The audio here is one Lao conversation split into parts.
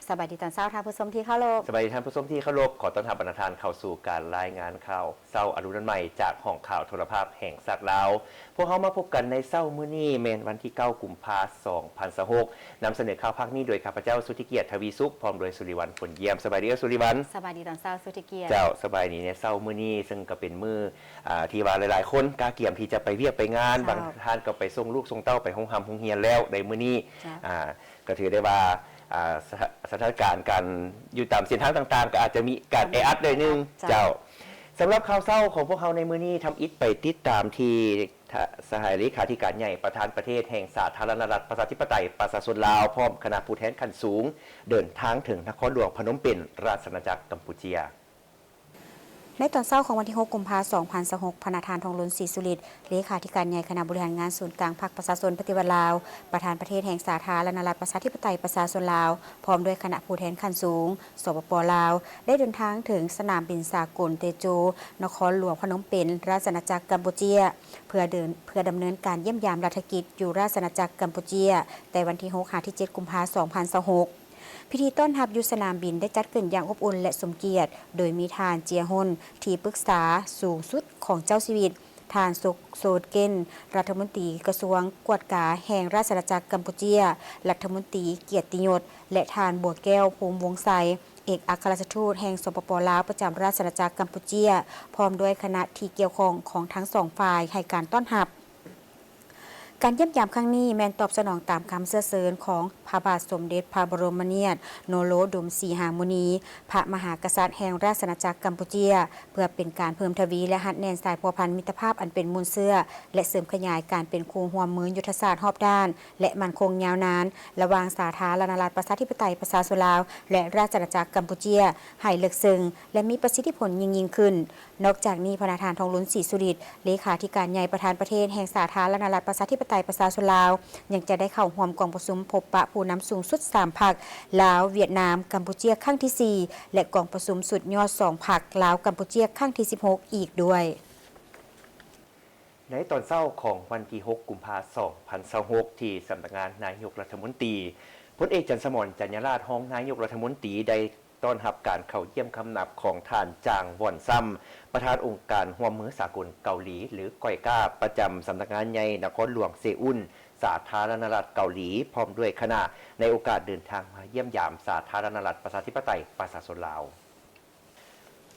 ສະບາຍດີຕອນເຊົ້າ ທ່ານຜູ້ຊົມທີ່ເຄົາລົບ. ສະບາຍດີທ່ານຜູ້ຊົມທີ່ເຄົາລົບ. ຂໍຕ້ອນຮັບບັນດາທ່ານເຂົ້າສູ່ການລາຍງານຂ່າວເຊົ້າອະລຸນວັນໃໝ່ ຈາກຫ້ອງຂ່າວໂທລະພາບແຫ່ງຊາດລາວ. ພວກເຮົາມາພົບກັນໃນເຊົ້າມື້ນີ້ ແມ່ນວັນທີເກົ້າ ກຸມພາ ສອງພັນຊາວຫົກ. ນຳສະເໜີຂ່າວພາກນີ້ໂດຍຂ້າພະເຈົ້າ ສຸດທິກຽດ ທະວີສຸກ ພ້ອມດ້ວຍ ສຸລິວັນ ພົນຢ້ຽມ. ສະບາຍດີເອື້ອຍສຸລິວັນ. ສະບາຍດີຕອນເຊົ້າ ສຸດທິກຽດ. ເຈົ້າ, ສະບາຍດີໃນເຊົ້າມື້ນີ້ ເຊິ່ງກໍເປັນມື້ ອ່າ ທີ່ວ່າຫຼາຍໆຄົນກະກຽມທີ່ຈະໄປວຽກໄປງານ, ເຈົ້າ, ບາງທ່ານກໍໄປສົ່ງລູກສົ່ງເຕົ້າໄປໂຮງຮ່ຳໂຮງຮຽນແລ້ວໃນມື້ນີ້. ເຈົ້າ. ອ່າ ກໍຖືໄດ້ວ່າ ອ່າ ສະ ສະຖານະການການຢູ່ຕາມເສັ້ນທາງຕ່າງໆ ກໍອາດຈະມີການແອອັດໜ້ອຍໜຶ່ງ. ເຈົ້າ. ເຈົ້າ. ສຳລັບຂ່າວເຊົ້າຂອງພວກເຮົາໃນມື້ນີ້ ທຳອິດໄປຕິດຕາມທີ່ ສະຫາຍເລຂາທິການໃຫຍ່ ປະທານປະເທດແຫ່ງສາທາລະນະລັດ ປະຊາທິປະໄຕ ປະຊາຊົນລາວ ພ້ອມຄະນະຜູ້ແທນຂັ້ນສູງ ເດີນທາງເຖິງນະຄອນຫຼວງພະນົມເປັນ ລາຊະອານາຈັກກຳປູເຈຍ. ໃນຕອນເຊົ້າຂອງວັນທີຫົກ ກຸມພາ ສອງພັນຊາວຫົກ, ພະນະທ່ານ ທອງລຸນ ສີສຸລິດ ເລຂາທິການໃຫຍ່ຄະນະບໍລິຫານງານສູນກາງພັກປະຊາຊົນປະຕິວັດລາວ, ປະທານປະເທດແຫ່ງສາທາລະນະລັດ ປະຊາທິປະໄຕ ປະຊາຊົນລາວ ພ້ອມດ້ວຍຄະນະຜູ້ແທນຂັ້ນສູງ ສປປ ລາວ ໄດ້ເດີນທາງເຖິງສະໜາມບິນສາກົນເຕໂຈ ນະຄອນຫຼວງພະນົມເປັນ ລາຊະອານາຈັກກຳປູເຈຍ ເພື່ອເດີນ ເພື່ອດຳເນີນການຢ້ຽມຢາມລັດຖະກິດຢູ່ລາຊະອານາຈັກກຳປູເຈຍ ແຕ່ວັນທີຫົກ ຫາ ທີເຈັດ ກຸມພາ ສອງພັນຊາວຫົກ. ພິທີຕ້ອນຮັບຢູ່ສະໜາມບິນໄດ້ຈັດຂຶ້ນຢ່າງອົບອຸ່ນ ແລະ ສົມກຽດ ໂດຍມີທ່ານ ເຈຍຮົນ ທີ່ປຶກສາສູງສຸດຂອງເຈົ້າຊີວິດ, ທ່ານ ໂຊດ ເກນ ລັດຖະມົນຕີກະຊວງກວດກາແຫ່ງລາຊະອານາຈັກກຳປູເຈຍ ລັດຖະມົນຕີກຽດຕິຍົດ ແລະ ທ່ານ ບົວແກ້ວ ພູມວົງໄຊ ເອກອັກຄະລັດຖະທູດແຫ່ງ ສປປ ລາວ ປະຈຳລາຊະອານາຈັກກຳປູເຈຍ ພ້ອມດ້ວຍຄະນະທີ່ກ່ຽວຂ້ອງຂອງທັງສອງຝ່າຍໃຫ້ການຕ້ອນຮັບ. ການຢ້ຽມຢາມຄັ້ງນີ້ແມ່ນຕອບສະໜອງຕາມຄຳເຊື້ອເຊີນຂອງພະບາດສົມເດັດພະບໍລົມມະນາດ ໂນໂລດົມ ສີຫາມຸນີ ພະມະຫາກະສັດແຫ່ງລາຊະອານາຈັກກຳປູເຈຍ ເພື່ອເປັນການເພີ່ມທະວີ ແລະ ຮັດແໜ້ນສາຍພົວພັນມິດຕະພາບອັນເປັນມູນເຊື້ອ ແລະ ເສີມຂະຫຍາຍການເປັນຄູ່ຮ່ວມມືຍຸດທະສາດຮອບດ້ານ ແລະ ໝັ້ນຄົງຍາວນານ ລະຫວ່າງສາທາລະນະລັດປະຊາທິປະໄຕປະຊາຊົນລາວ ແລະ ລາຊະອານາຈັກກຳປູເຈຍ ໃຫ້ເລິກເຊິ່ງ ແລະ ມີປະສິດທິຜົນຍິ່ງໆຂຶ້ນ. ນອກຈາກນີ້, ພະນະທ່ານ ທອງລຸນ ສີສຸລິດ ເລຂາທິການໃຫຍ່ປະທານປະເທດແຫ່ງສາທາລະນະລັດປະຊາທິປະໄຕປະຊາຊົນລາວ ຍັງຈະໄດ້ເຂົ້າຮ່ວມກອງປະຊຸມພົບປະຜູ້ນຳສູງສຸດສາມພັກ ລາວ, ຫວຽດນາມ, ກຳປູເຈຍ ຄັ້ງທີສີ່ ແລະ ກອງປະຊຸມສຸດຍອດສອງພັກ ລາວ-ກຳປູເຈຍ ຄັ້ງທີສິບຫົກ ອີກດ້ວຍ. ໃນຕອນເຊົ້າຂອງວັນທີຫົກ ກຸມພາ ສອງພັນຊາວຫົກ ທີ່ສຳນັກງານນາຍົກລັດຖະມົນຕີ, ພົນເອກ ຈັນສະໝອນ ຈັນຍາລາດ ຮອງນາຍົກລັດຖະມົນຕີ ໄດ້ ຕ້ອນຮັບການເຂົ້າຢ້ຽມຄຳນັບຂອງທ່ານ ຈາງ ວອນຊຳ ປະທານອົງການຮ່ວມມືສາກົນເກົາຫຼີ ຫຼື ກອຍກາ ປະຈຳສຳນັກງານໃຫຍ່ນະຄອນຫຼວງເຊອຸນ ສາທາລະນະລັດເກົາຫຼີ ພ້ອມດ້ວຍຄະນະ ໃນໂອກາດເດີນທາງມາຢ້ຽມຢາມສາທາລະນະລັດປະຊາທິປະໄຕປະຊາຊົນລາວ.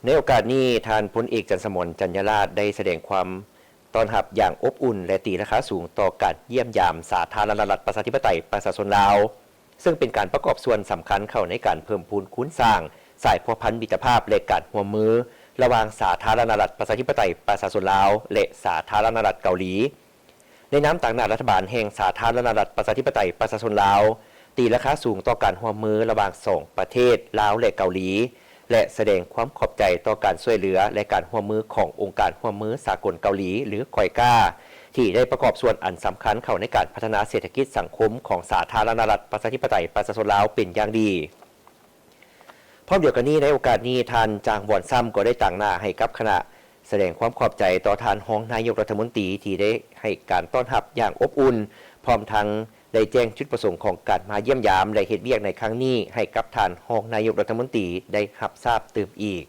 ໃນໂອກາດນີ້, ທ່ານພົນເອກ ຈັນສະໝອນ ຈັນຍາລາດ ໄດ້ສະແດງຄວາມ ຕ້ອນຮັບຢ່າງອົບອຸ່ນ ແລະ ຕີລາຄາສູງຕໍ່ການຢ້ຽມຢາມສາທາລະນະລັດປະຊາທິປະໄຕປະຊາຊົນລາວ, ເຊິ່ງເປັນການປະກອບສ່ວນສຳຄັນເຂົ້າໃນການເພີ່ມພູນຄູນສ້າງສາຍພົວພັນມິດຕະພາບ ແລະ ການຮ່ວມມືລະຫວ່າງສາທາລະນະລັດປະຊາທິປະໄຕປະຊາຊົນລາວ ແລະ ສາທາລະນະລັດເກົາຫຼີ. ໃນນາມຕາງໜ້າລັດຖະບານແຫ່ງສາທາລະນະລັດປະຊາທິປະໄຕປະຊາຊົນລາວ, ຕີລາຄາສູງຕໍ່ການຮ່ວມມືລະຫວ່າງສອງປະເທດ ລາວ ແລະ ເກົາຫຼີ ແລະ ສະແດງຄວາມຂອບໃຈຕໍ່ການຊ່ວຍເຫຼືອ ແລະ ການຮ່ວມມືຂອງອົງການຮ່ວມມືສາກົນເກົາຫຼີ ຫຼື ກອຍກາ ທີ່ໄດ້ປະກອບສ່ວນອັນສຳຄັນເຂົ້າໃນການພັດທະນາເສດຖະກິດສັງຄົມຂອງສາທາລະນະລັດປະຊາທິປະໄຕປະຊາຊົນລາວເປັນຢ່າງດີ. ພ້ອມດຽວກັນນີ້, ໃນໂອກາດນີ້, ທ່ານ ຈາງ ວອນຊຳ ກໍໄດ້ຕາງໜ້າໃຫ້ກັບຄະນະ ສະແດງຄວາມຂອບໃຈຕໍ່ທ່ານຮອງນາຍົກລັດຖະມົນຕີ ທີ່ໄດ້ໃຫ້ການຕ້ອນຮັບຢ່າງອົບອຸ່ນ, ພ້ອມທັງ ໄດ້ແຈ້ງຈຸດປະສົງຂອງການມາຢ້ຽມຢາມ ແລະ ເຮັດວຽກໃນຄັ້ງນີ້ໃຫ້ກັບທ່ານຮອງນາຍົກລັດຖະມົນຕີໄດ້ຮັບຊາບຕື່ມອີກ.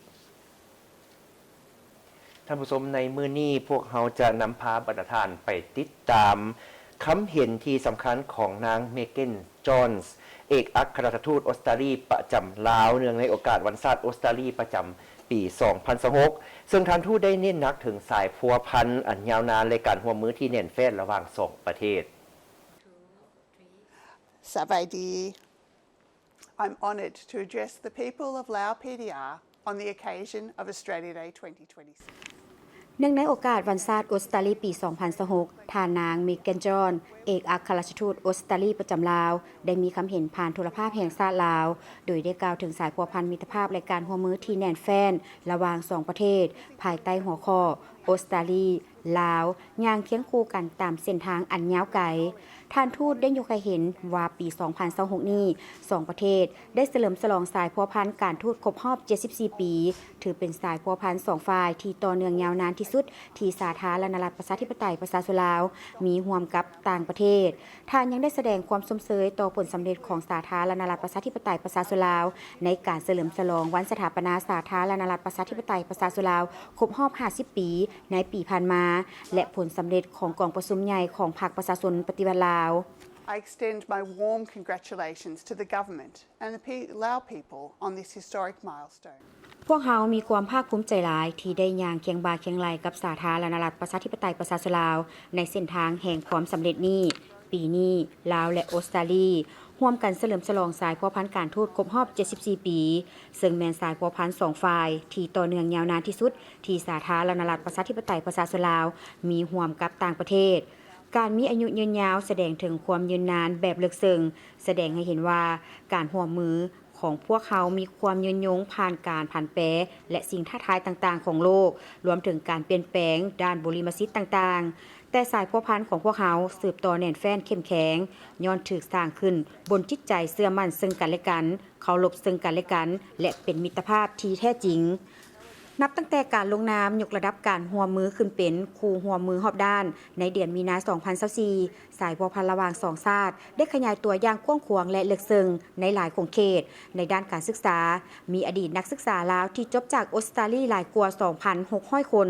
ທ່ານຜູ້ຊົມ, ໃນມື້ນີ້ພວກເຮົາຈະນຳພາບັນດາທ່ານໄປຕິດຕາມຄຳເຫັນທີ່ສຳຄັນຂອງນາງ ເມເກັນ ຈອນ ເອກອັກຄະລັດຖະທູດອົດສະຕາລີປະຈຳລາວ ເນື່ອງໃນໂອກາດວັນຊາດອົດສະຕາລີປະຈຳປີສອງພັນຊາວຫົກ ເຊິ່ງທ່ານທູດໄດ້ເນັ້ນໜັກເຖິງສາຍພົວພັນອັນຍາວນານ ແລະ ການຮ່ວມມືທີ່ແໜ້ນແຟ້ນລະຫວ່າງສອງປະເທດ. ສະບາຍດີ. I'm honoured to address the people of Lao P D R on the occasion of Australia Day twenty twenty-six. ເນື່ອງໃນໂອກາດວັນຊາດອົດສະຕາລີປີສອງພັນຊາວຫົກ, ທ່ານນາງ ເມແກນ ຈອນ ເອກອັກຄະລັດຖະທູດອົດສະຕາລີປະຈຳລາວ ໄດ້ມີຄຳເຫັນຜ່ານໂທລະພາບແຫ່ງຊາດລາວ, ໂດຍໄດ້ກ່າວເຖິງສາຍພົວພັນມິດຕະພາບ ແລະ ການຮ່ວມມືທີ່ແໜ້ນແຟ້ນລະຫວ່າງສອງປະເທດ, ພາຍໃຕ້ຫົວຂໍ້ ອົດສະຕາລີ ລາວ ຍ່າງຄຽງຄູ່ກັນຕາມເສັ້ນທາງອັນຍາວໄກ. ທ່ານທູດໄດ້ຍົກໃຫ້ເຫັນວ່າປີສອງພັນຊາວຫົກນີ້ ສອງປະເທດໄດ້ສະເຫຼີມສະຫຼອງສາຍພົວພັນການທູດຄົບຮອບເຈັດສິບສີ່ປີ, ຖືເປັນສາຍພົວພັນສອງຝ່າຍທີ່ຕໍ່ເນື່ອງຍາວນານທີ່ສຸດທີ່ສາທາລະນະລັດປະຊາທິປະໄຕປະຊາຊົນລາວມີຮ່ວມກັບຕ່າງປະເທດ. ທ່ານຍັງໄດ້ສະແດງຄວາມຊົມເຊີຍຕໍ່ຜົນສຳເລັດຂອງສາທາລະນະລັດປະຊາທິປະໄຕປະຊາຊົນລາວ ໃນການສະເຫຼີມສະຫຼອງວັນສະຖາປະນາສາທາລະນະລັດປະຊາທິປະໄຕປະຊາຊົນລາວຄົບຮອບຫ້າສິບປີໃນປີຜ່ານມາ ແລະ ຜົນສຳເລັດຂອງກອງປະຊຸມໃຫຍ່ຂອງພັກປະຊາຊົນປະຕິວັດລາວ. I extend my warm congratulations to the government and the Lao people on this historic milestone. ພວກເຮົາມີຄວາມພາກພູມໃຈຫຼາຍທີ່ໄດ້ຍ່າງຄຽງບ່າຄຽງໄຫຼ່ກັບສາທາລະນະລັດປະຊາທິປະໄຕປະຊາຊົນລາວ ໃນເສັ້ນທາງແຫ່ງຄວາມສຳເລັດນີ້. ປີນີ້ ລາວ ແລະ ອົດສະຕາລີ ຮ່ວມກັນສະເຫຼີມສະຫຼອງສາຍພົວພັນການທູດຄົບຮອບເຈັດສິບສີ່ປີ, ເຊິ່ງແມ່ນສາຍພົວພັນສອງຝ່າຍທີ່ຕໍ່ເນື່ອງຍາວນານທີ່ສຸດທີ່ສາທາລະນະລັດປະຊາທິປະໄຕປະຊາຊົນລາວມີຮ່ວມກັບຕ່າງປະເທດ. ການມີອາຍຸຍືນຍາວສະແດງເຖິງຄວາມຍືນນານແບບເລິກເຊິ່ງ, ສະແດງໃຫ້ເຫັນວ່າການຮ່ວມມືຂອງພວກເຮົາມີຄວາມຍືນຍົງຜ່ານການຜັນແປ ແລະ ສິ່ງທ້າທາຍຕ່າງໆຂອງໂລກ, ລວມເຖິງການປ່ຽນແປງດ້ານບຸລິມະສິດຕ່າງໆ. ແຕ່ສາຍພົວພັນຂອງພວກເຮົາສືບຕໍ່ແໜ້ນແຟ້ນເຂັ້ມແຂງ, ຍ້ອນຖືກສ້າງຂຶ້ນບົນຈິດໃຈເຊື່ອໝັ້ນເຊິ່ງກັນແລະກັນ, ເຄົາລົບເຊິ່ງກັນແລະກັນ ແລະ ເປັນມິດຕະພາບທີ່ແທ້ຈິງ. ນັບຕັ້ງແຕ່ການລົງນາມຍົກລະດັບການຮ່ວມມືຂຶ້ນເປັນຄູ່ຮ່ວມມືຮອບດ້ານໃນເດືອນມີນາສອງພັນຊາວສີ່, ສາຍພົວພັນລະຫວ່າງສອງຊາດໄດ້ຂະຫຍາຍຕົວຢ່າງກວ້າງຂວາງ ແລະ ເລິກເຊິ່ງໃນຫຼາຍຂົງເຂດ. ໃນດ້ານການສຶກສາ, ມີອະດີດນັກສຶກສາລາວທີ່ຈົບຈາກອົດສະຕາລີຫຼາຍກວ່າສອງພັນຫົກຮ້ອຍຄົນ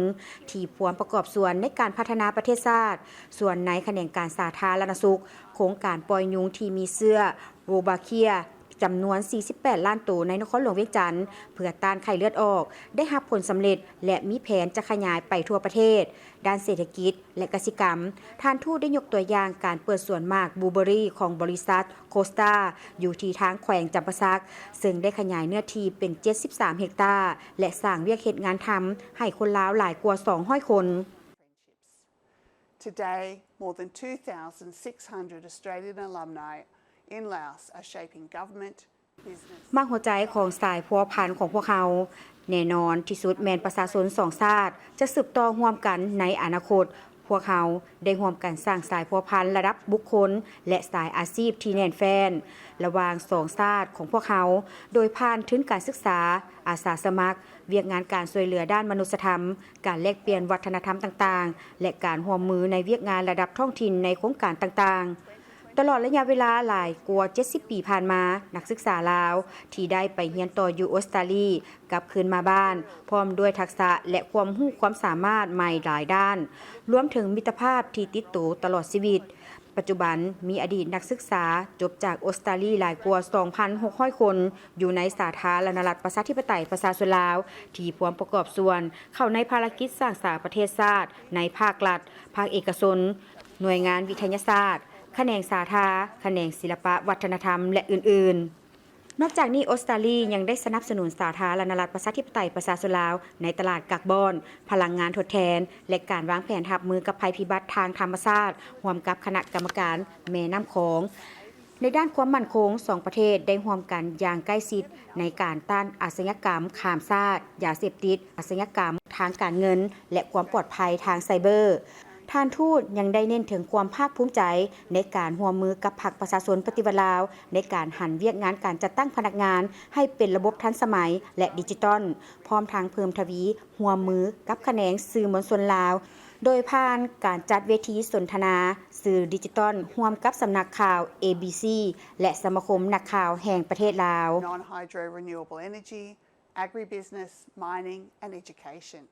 ທີ່ພວມປະກອບສ່ວນໃນການພັດທະນາປະເທດຊາດ. ສ່ວນໃນຂະແໜງການສາທາລະນະສຸກ, ໂຄງການປ່ອຍຍຸງທີ່ມີເຊື້ອ Wolbachia ຈຳນວນສີ່ສິບແປດລ້ານໂຕໃນນະຄອນຫຼວງວຽງຈັນ ເພື່ອຕ້ານໄຂ້ເລືອດອອກ ໄດ້ຮັບຜົນສຳເລັດ ແລະ ມີແຜນຈະຂະຫຍາຍໄປທົ່ວປະເທດ. ດ້ານເສດຖະກິດ ແລະ ກະສິກຳ, ທ່ານທູດໄດ້ຍົກຕົວຢ່າງການເປີດສວນໝາກບລູເບີຣີຂອງບໍລິສັດ Costa ຢູ່ທີ່ທາງແຂວງຈຳປາສັກ, ເຊິ່ງໄດ້ຂະຫຍາຍເນື້ອທີ່ເປັນເຈັດສິບສາມເຮັກຕາ ແລະ ສ້າງວຽກເຮັດງານທຳໃຫ້ຄົນລາວຫຼາຍກວ່າສອງຮ້ອຍຄົນ. Today, more than two thousand six hundred Australian alumni in Laos are shaping government, business. ໝາກຫົວໃຈຂອງສາຍພົວພັນຂອງພວກເຮົາ ແນ່ນອນທີ່ສຸດແມ່ນປະຊາຊົນສອງຊາດຈະສືບຕໍ່ຮ່ວມກັນໃນອະນາຄົດ. ພວກເຮົາໄດ້ຮ່ວມກັນສ້າງສາຍພົວພັນລະດັບບຸກຄົນ ແລະ ສາຍອາຊີບທີ່ແໜ້ນແຟ້ນລະຫວ່າງສອງຊາດຂອງພວກເຮົາ, ໂດຍຜ່ານທຶນການສຶກສາ, ອາສາສະໝັກ, ວຽກງານການຊ່ວຍເຫຼືອດ້ານມະນຸດສະທຳ, ການແລກປ່ຽນວັດທະນະທຳຕ່າງໆ ແລະ ການຮ່ວມມືໃນວຽກງານລະດັບທ້ອງຖິ່ນໃນໂຄງການຕ່າງໆ. ຕະຫຼອດໄລຍະເວລາຫຼາຍກວ່າເຈັດສິບປີຜ່ານມາ, ນັກສຶກສາລາວທີ່ໄດ້ໄປຮຽນຕໍ່ຢູ່ອົດສະຕາລີ ກັບຄືນມາບ້ານ ພ້ອມດ້ວຍທັກສະ ແລະ ຄວາມຮູ້ຄວາມສາມາດໃໝ່ຫຼາຍດ້ານ, ລວມເຖິງມິດຕະພາບທີ່ຕິດໂຕຕະຫຼອດຊີວິດ. ປັດຈຸບັນ, ມີອະດີດນັກສຶກສາຈົບຈາກອົດສະຕາລີຫຼາຍກວ່າສອງພັນຫົກຮ້ອຍຄົນ ຢູ່ໃນສາທາລະນະລັດປະຊາທິປະໄຕປະຊາຊົນລາວ ທີ່ພວມປະກອບສ່ວນເຂົ້າໃນພາລະກິດສ້າງສາປະເທດຊາດໃນພາກລັດ, ພາກເອກະຊົນ, ໜ່ວຍງານວິທະຍາສາດ, ຂະແໜງສາທາ, ຂະແໜງສິລະປະວັດທະນະທຳ ແລະ ອື່ນໆ. ນອກຈາກນີ້, ອົດສະຕາລີຍັງໄດ້ສະໜັບສະໜູນສາທາລະນະລັດປະຊາທິປະໄຕປະຊາຊົນລາວໃນຕະຫຼາດກາກບອນ, ພະລັງງານທົດແທນ ແລະ ການວາງແຜນຮັບມືກັບໄພພິບັດທາງທຳມະຊາດ ຮ່ວມກັບຄະນະກຳມະການແມ່ນ້ຳຂອງ. ໃນດ້ານຄວາມໝັ້ນຄົງ, ສອງປະເທດໄດ້ຮ່ວມກັນຢ່າງໃກ້ຊິດໃນການຕ້ານອາຊະຍາກຳຂ້າມຊາດ, ຢາເສບຕິດ, ອາຊະຍາກຳທາງການເງິນ ແລະ ຄວາມປອດໄພທາງໄຊເບີ. ທ່ານທູດຍັງໄດ້ເນັ້ນເຖິງຄວາມພາກພູມໃຈໃນການຮ່ວມມືກັບພັກປະຊາຊົນປະຕິວັດລາວ ໃນການຫັນວຽກງານການຈັດຕັ້ງພະນັກງານໃຫ້ເປັນລະບົບທັນສະໄໝ ແລະ ດິຈິຕອນ, ພ້ອມທັງເພີ່ມທະວີຮ່ວມມືກັບຂະແໜງສື່ມວນຊົນລາວ ໂດຍຜ່ານການຈັດເວທີສົນທະນາສື່ດິຈິຕອນຮ່ວມກັບສຳນັກຂ່າວ ເອບີຊີ ແລະ ສະມາຄົມນັກຂ່າວແຫ່ງປະເທດລາວ. Non-hydro renewable energy, agribusiness, mining and education.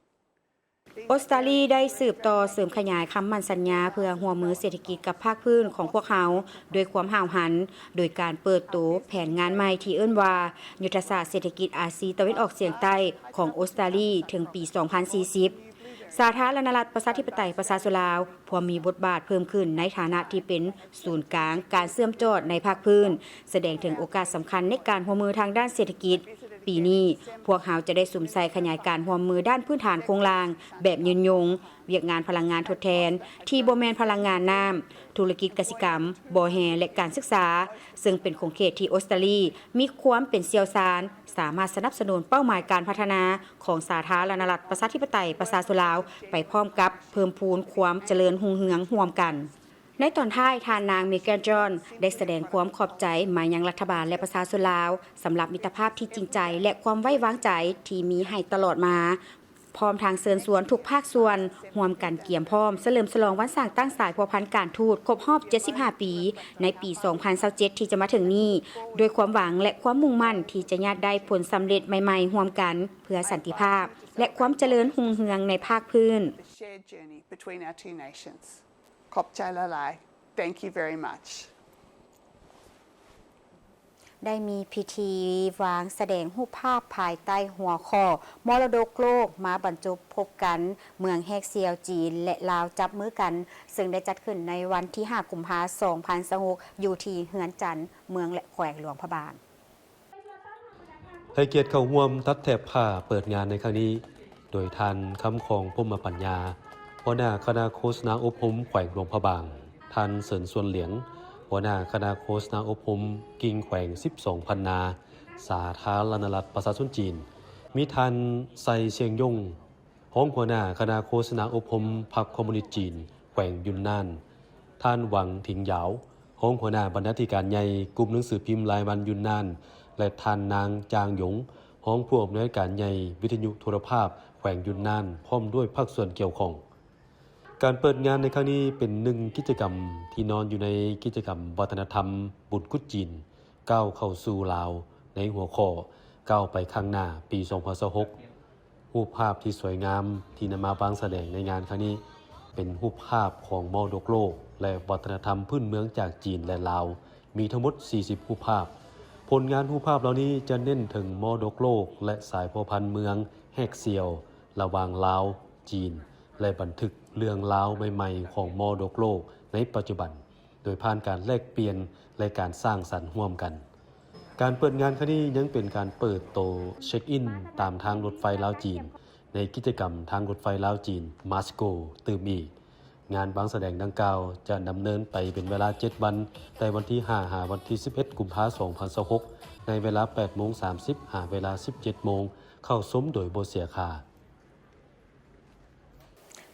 ອົດສະຕາລີໄດ້ສືບຕໍ່ເສີມຂະຫຍາຍຄຳໝັ້ນສັນຍາເພື່ອຮ່ວມມືເສດຖະກິດກັບພາກພື້ນຂອງພວກເຮົາດ້ວຍຄວາມຫ້າວຫັນ, ໂດຍການເປີດໂຕແຜນງານໃໝ່ທີ່ເອີ້ນວ່າ ຍຸດທະສາດເສດຖະກິດອາຊີຕາເວັນອອກສຽງໃຕ້ຂອງອົດສະຕາລີເຖິງປີສອງພັນສີ່ສິບ. ສາທາລະນະລັດປະຊາທິປະໄຕປະຊາຊົນລາວ ພວມມີບົດບາດເພີ່ມຂຶ້ນໃນຖານະທີ່ເປັນສູນກາງການເຊື່ອມຈອດໃນພາກພື້ນ, ສະແດງເຖິງໂອກາດສຳຄັນໃນການຮ່ວມມືທາງດ້ານເສດຖະກິດ. ປີນີ້, ພວກເຮົາຈະໄດ້ສຸມໃສ່ຂະຫຍາຍການຮ່ວມມືດ້ານພື້ນຖານໂຄງລ່າງແບບຍືນຍົງ, ວຽກງານພະລັງງານທົດແທນທີ່ບໍ່ແມ່ນພະລັງງານນ້ຳ, ທຸລະກິດກະສິກຳ, ບໍ່ແຮ່ ແລະ ການສຶກສາ, ເຊິ່ງເປັນຂົງເຂດທີ່ອົດສະຕາລີມີຄວາມເປັນຊ່ຽວຊານ, ສາມາດສະໜັບສະໜູນເປົ້າໝາຍການພັດທະນາຂອງສາທາລະນະລັດປະຊາທິປະໄຕປະຊາຊົນລາວ ໄປພ້ອມກັບເພີ່ມພູນຄວາມຈະເລີນຮຸ່ງເຮືອງຮ່ວມກັນ. ໃນຕອນທ້າຍ, ທ່ານນາງ ເມແກນ ຈອນ ໄດ້ສະແດງຄວາມຂອບໃຈມາຍັງລັດຖະບານ ແລະ ປະຊາຊົນລາວ ສຳລັບມິດຕະພາບທີ່ຈິງໃຈ ແລະ ຄວາມໄວ້ວາງໃຈທີ່ມີໃຫ້ຕະຫຼອດມາ, ພ້ອມທັງເຊີນຊວນທຸກພາກສ່ວນຮ່ວມກັນກຽມພ້ອມສະເຫຼີມສະຫຼອງວັນສ້າງຕັ້ງສາຍພົວພັນການທູດຄົບຮອບເຈັດສິບຫ້າປີ ໃນປີສອງພັນຊາວເຈັດທີ່ຈະມາເຖິງນີ້, ດ້ວຍຄວາມຫວັງ ແລະ ຄວາມມຸ່ງໝັ້ນທີ່ຈະຍາດໄດ້ຜົນສຳເລັດໃໝ່ໆຮ່ວມກັນ ເພື່ອສັນຕິພາບ ແລະ ຄວາມຈະເລີນຮຸ່ງເຮືອງໃນພາກພື້ນ. The shared journey between our two nations. ຂອບໃຈຫຼາຍໆ. Thank you very much. ໄດ້ມີພິທີວາງສະແດງຮູບພາບພາຍໃຕ້ຫົວຂໍ້ ມໍລະດົກໂລກ ມາບັນຈົບພົບກັນ ເມືອງແຮກຊຽວຈີນ ແລະ ລາວຈັບມືກັນ, ເຊິ່ງໄດ້ຈັດຂຶ້ນໃນວັນທີຫ້າ ກຸມພາ ສອງພັນຊາວຫົກ ຢູ່ທີ່ເຮືອນຈັນ ເມືອງ ແລະ ແຂວງຫຼວງພະບາງ. ໃຫ້ກຽດເຂົ້າຮ່ວມຕັດແຖບຜ້າເປີດງານໃນຄັ້ງນີ້ ໂດຍທ່ານ ຄຳຄອງ ພົມມະປັນຍາ ຫົວໜ້າຄະນະໂຄສະນາອົບຮົມແຂວງຫຼວງພະບາງ, ທ່ານ ເສີນຊວນຫຼຽງ ຫົວໜ້າຄະນະໂຄສະນາອົບຮົມກິ່ງແຂວງສິບສອງພັນນາ ສາທາລະນະລັດປະຊາຊົນຈີນ, ມີທ່ານ ໄຊ ຊຽງຢົງ ຮອງຫົວໜ້າຄະນະໂຄສະນາອົບຮົມພັກຄອມມູນິດຈີນແຂວງຢຸນນານ, ທ່ານ ຫວັງ ຖິງຢາວ ຮອງຫົວໜ້າບັນນາທິການໃຫຍ່ກຸ່ມໜັງສືພິມລາຍວັນຢຸນນານ ແລະ ທ່ານນາງ ຈາງຢົງ ຮອງຜູ້ອຳນວຍການໃຫຍ່ວິທະຍຸໂທລະພາບແຂວງຢຸນນານ ພ້ອມດ້ວຍພາກສ່ວນກ່ຽວຂ້ອງ. ການເປີດງານໃນຄັ້ງນີ້ເປັນໜຶ່ງກິດຈະກຳທີ່ນອນຢູ່ໃນກິດຈະກຳວັດທະນະທຳບຸນກຸດຈີນ ກ້າວເຂົ້າສູ່ລາວ ໃນຫົວຂໍ້ ກ້າວໄປຂ້າງໜ້າ ປີສອງພັນຊາວຫົກ. ຮູບພາບທີ່ສວຍງາມທີ່ນຳມາວາງສະແດງໃນງານຄັ້ງນີ້ ເປັນຮູບພາບຂອງມໍລະດົກໂລກ ແລະ ວັດທະນະທຳພື້ນເມືອງຈາກຈີນ ແລະ ລາວ, ມີທັງໝົດສີ່ສິບຮູບພາບ. ຜົນງານຮູບພາບເຫຼົ່ານີ້ຈະເນັ້ນເຖິງມໍລະດົກໂລກ ແລະ ສາຍພົວພັນເມືອງແຮກຊຽວ ລະຫວ່າງລາວ, ຈີນ ແລະ ບັນທຶກເລື່ອງລາວໃໝ່ໆຂອງມໍລະດົກໂລກໃນປັດຈຸບັນ. ໂດຍຜ່ານການແລກປ່ຽນ ແລະ ການສ້າງສັນຮ່ວມກັນ. ການເປີດງານຄັ້ງນີ້ຍັງເປັນການເປີດໂຕເຊັກອິນຕາມທາງລົດໄຟລາວ-ຈີນ ໃນກິດຈະກຳທາງລົດໄຟລາວ-ຈີນ ມາສໂກ ຕື່ມອີກ. ງານວາງສະແດງດັ່ງກ່າວຈະດຳເນີນໄປເປັນເວລາເຈັດວັນ, ແຕ່ວັນທີຫ້າ ຫາວັນທີສິບເອັດ ກຸມພາ ສອງພັນຊາວຫົກ ໃນເວລາແປດໂມງສາມສິບ ຫາເວລາສິບເຈັດໂມງ, ເຂົ້າຊົມໂດຍບໍ່ເສຍຄ່າ.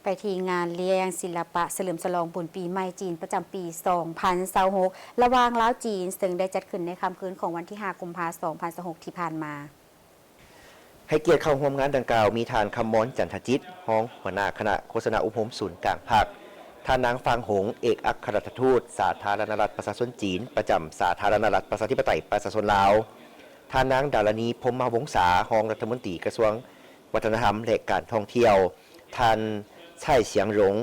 ໄປທີ່ງານລ້ຽງສິລະປະສະເຫຼີມສະຫຼອງບຸນປີໃໝ່ຈີນປະຈຳປີສອງພັນຊາວຫົກ ລະຫວ່າງລາວ-ຈີນ, ເຊິ່ງໄດ້ຈັດຂຶ້ນໃນຄ່ຳຄືນຂອງວັນທີຫ້າ ກຸມພາ ສອງພັນຊາວຫົກ ທີ່ຜ່ານມາ. ໃຫ້ກຽດເຂົ້າຮ່ວມງານດັ່ງກ່າວ ມີທ່ານ ຄຳມອນ ຈັນທະຈິດ ຮອງຫົວໜ້າຄະນະໂຄສະນາອົບຮົມສູນກາງພັກ, ທ່ານນາງ ຟາງ ຫົງ ເອກອັກຄະລັດຖະທູດສາທາລະນະລັດປະຊາຊົນຈີນ ປະຈຳສາທາລະນະລັດປະຊາທິປະໄຕປະຊາຊົນລາວ, ທ່ານນາງ ດາລະນີ ພົມມະວົງສາ ຮອງລັດຖະມົນຕີກະຊວງ ວັດທະນະທຳ ແລະ ການທ່ອງທ່ຽວ, ທ່ານ ໄຊ ຊຽງຫຼົງ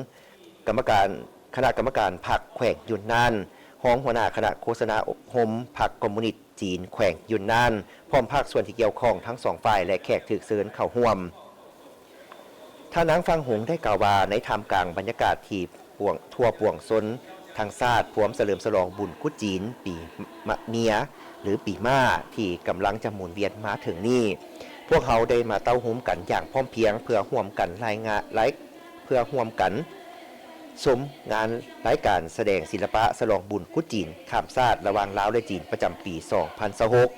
ກຳມະການຄະນະກຳມະການພັກແຂວງຢຸນນານ, ຮອງຫົວໜ້າຄະນະໂຄສະນາອົບຮົມພັກຄອມມູນິດຈີນແຂວງຢຸນນານ, ພ້ອມພາກສ່ວນທີ່ກ່ຽວຂ້ອງທັງສອງຝ່າຍ ແລະ ແຂກຖືກເຊີນເຂົ້າຮ່ວມ. ທ່ານນາງ ຟາງ ຫົງ ໄດ້ກ່າວວ່າ ໃນທ່າມກາງບັນຍາກາດທີ່ປວງ ທົ່ວປວງຊົນທັງຊາດພວມສະເຫຼີມສະຫຼອງບຸນກຸດຈີນປີມະເມຍ ຫຼື ປີມ້າ ທີ່ກຳລັງຈະໝູນວຽນມາເຖິງນີ້, ພວກເຮົາໄດ້ມາເຕົ້າໂຮມກັນຢ່າງພ້ອມພຽງ ເພື່ອຮ່ວມກັນລາຍງານ ລາຍ ເພື່ອຮ່ວມກັນຊົມງານລາຍການສະແດງສິລະປະສະຫຼອງບຸນກຸດຈີນຂ້າມຊາດລະຫວ່າງລາວ ແລະ ຈີນ ປະຈຳປີສອງພັນຊາວຫົກ.